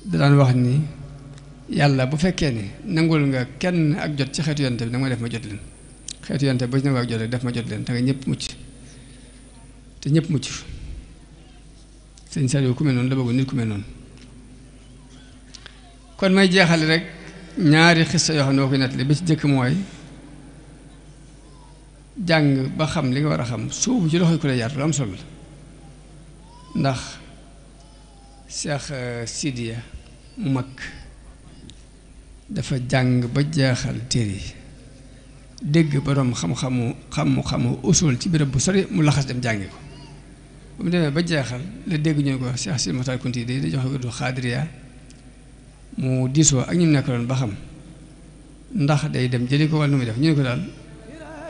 da daan wax ni yàlla bu fekkee ni nangul nga kenn ak jot ci xeetu yonte bi nag ma def ma jot leen xeetu yonte bi ba ci nangu ak jot rek def ma jot leen te nga ñëpp mucc te ñëpp mucc sëñ Saliou ku mel noonu la bëgg nit ku mel noonu kon may jeexale rek ñaari xissa yoo xam ne boo koy nettali ba ci jëkk mooy jàng ba xam li nga war a xam suubu ci loxoy ku la yaatu lu am solo ndax Cheikh Sidiya mu mag dafa jàng ba jeexal téere yi dégg borom xam-xamu usul ci béréb bu sori mu laxas dem jàngi ko ba mu demee ba jeexal la dégg ñu ne ko Cheikh Sidi Mokhtar Kounti day da joxe wirdu xaadiriya mu diisoo ak ñi mu nekkaloon ba xam ndax day dem jëli ko walla nu muy def ñu ne ko daal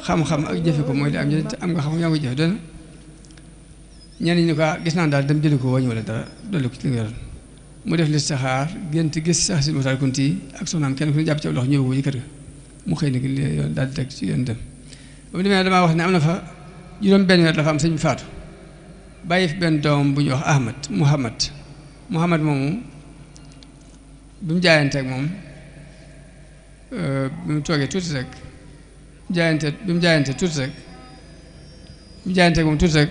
xam-xam ak jëfe ko mooy li am nga xam yaa ngi ko jëfe doona ñenn ñi ne ko gis naa daal dem jëli ko wàññi wala dara dolli ko ci li nga yoroon mu def listixaar gént gis Cheikh Sidi Mokhtar Kounti ak soxnaam kenn ku ne jàpp ci loxo ñëw ko ci kër ga mu xëy ni yoon daal di teg ci yoon dem ba mu demee damaa wax ne am na fa juróom benn weer dafa am sëñ bi faatu bàyyi fi benn doom bu ñuy wax Muhammad moomu bi mu jaayanteeg moom bi mu toogee tuuti rek bi mu jaayanteeg moom tuuti rek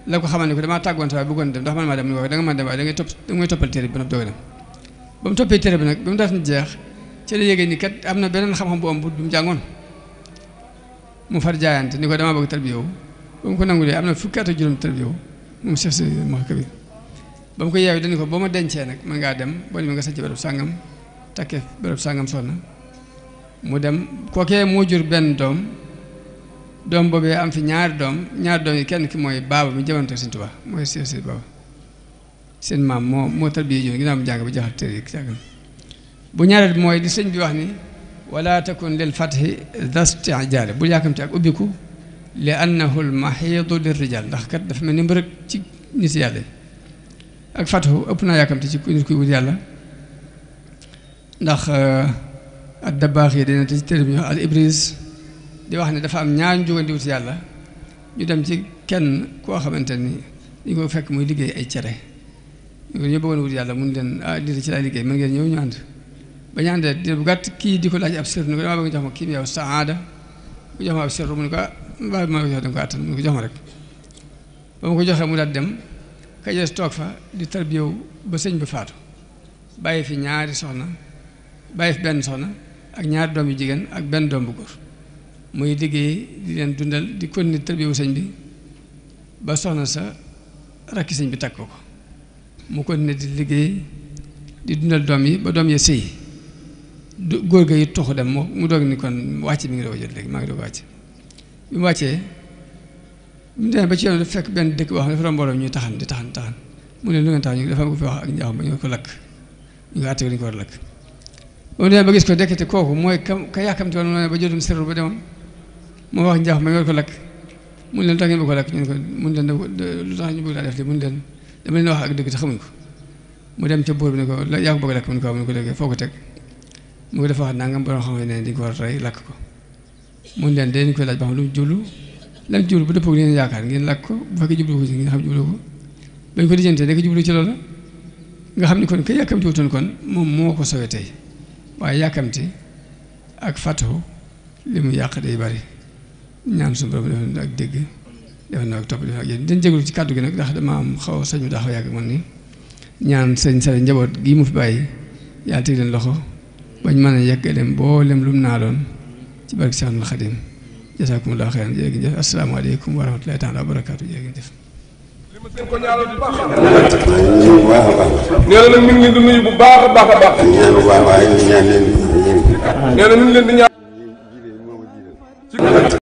la ko xamal ne ko damaa tàggoon sa waaye bëggoon dem ndax man maa dem ni ko da nga mën dem waaye da ngay toppal téere bi ba noppi doog a dem ba mu toppee téere bi nag ba mu def ni jeex ci la yéegee ni kat am na beneen xam-xam bu am bu mu jàngoon mu far jaayante ni ko damaa bëgg tarbiya ba mu ko nangulee am na fukki at ak juróom tarbiya moom Cheikh si Mouhamed Kabir ba mu ko yeewi dañu ko boo ma dencee nag mën ngaa dem boo demee nga sañ ci béréb sàngam takkee béréb sàngam soxna mu dem kookee moo jur benn doom boobee am fi ñaari doom yi kenn ki mooy baaba mi jamono teg Sëñ Tuubaa mooy Cheikh si baaba seen maam moo tarbiya joon ginnaaw mu jàng ba jaxal téere yi sàngam bu ñaareel bi mooy di sëñ bi wax ni wala takun lil fathi dastijaale bul yàkkamte ak ubbiku li annahu l mahidu lir rijal ndax kat dafa mel ni mbërëg ci nit yàlla ak fathu ëpp naa yàkkamte ci nit kuy wut yàlla ndax ak dabaax yi dina te ci téere bi ñu wax al ibris di wax ne dafa am ñaar ñu jógandi wut yàlla ñu dem ci kenn koo xamante ni ñu ko fekk muy liggéey ay cere ñu bëggoon wut yàlla mun leen lii ci laay liggéey mën ngeen ñëw ñu ànd ba ñu àndee diir bu gàtt kii di ko laaj ab sër ni ko damaa bëgg nga jox ma kii yow saada bu jox ma ab sër mu ne ko mbaa ma ko jox da nga ko àttan mu ne ko jox ma rek ba ma ko joxee mu daal dem ka jees toog fa di tarbiyewu ba sëñ bi faatu bàyyi fi ñaari soxna bàyyi fi benn soxna ak ñaari doom yu jigéen ak benn doom bu góor muy liggéey di leen dundal di continuer tarbiyewu sëñ bi ba soxna sa rakki sëñ bi takk ko mu continuer di liggéey di dundal doom yi ba doom ya sëy góor ga yi toxu dem mu doog ni kon wàcc mi ngi doog a jot léegi maa ngi doog a wàcc bi mu wàccee mu demee ba ci yoon dafa fekk benn dëkk boo xam ne dafa doon mbooloo ñuy taxan mu ne lu ngeen tax ñu dafa ko fi wax ak njaaxum ba ñu ko lakk ñu ko àtte ko dañu ko war a lakk ba mu demee ba gis ko dekkete kooku mooy ka yàkkamti woon mu ne ba jotum sërru ba demoon moo wax njaaxum ba ñu war ko lakk mu ne leen tax ngeen bëgg ko lakk ñu ne ko mun leen lu tax ñu bëgg laa def li mun leen dama leen wax ak dëgg te xamuñ ko mu dem ca buur bi ne ko yaa ko bëgg lakk mu ne ko léegi foo ko teg mu ngi dafa wax nangam borom xam ne dañ ko war a rey lakk ko mun leen dañ koy laaj ba xam lu mu jublu lan jublu bu dëppoo ngeen yaakaar ngeen lakk ko bu fekkee jublu ko ci ngeen xam jublu ko bañ ko dijjantee nekk jublu ci loolu nga xam ni kon kay yàkkam jiwutoon kon moom moo ko sowee tey waaye yàkkamti ak fàttu li mu yàq day bari ñaan suñu borom defal na ak dégg defal na ak topp defal ak yéen dañ jégalu ci kàddu gi nag ndax dama am xaw sëñ bi taxaw yàgg man ni ñaan sëñ Saliou njaboot gii mu fi bàyyi yàlla teg leen loxo bañ mën a yeggale mboolem lu mu naa doon ci barke Seexul Xadim jasaakumullahu xayran jërë ngeen jëf asalaamaaleykum wa rahmatulahi taala wa barakaatu jërë ngeen jëf. ko ñaanal bu baax nee na nag mi ngi leen di nuyu bu baax a baax a baax. nee na mi ngi leen di ñaan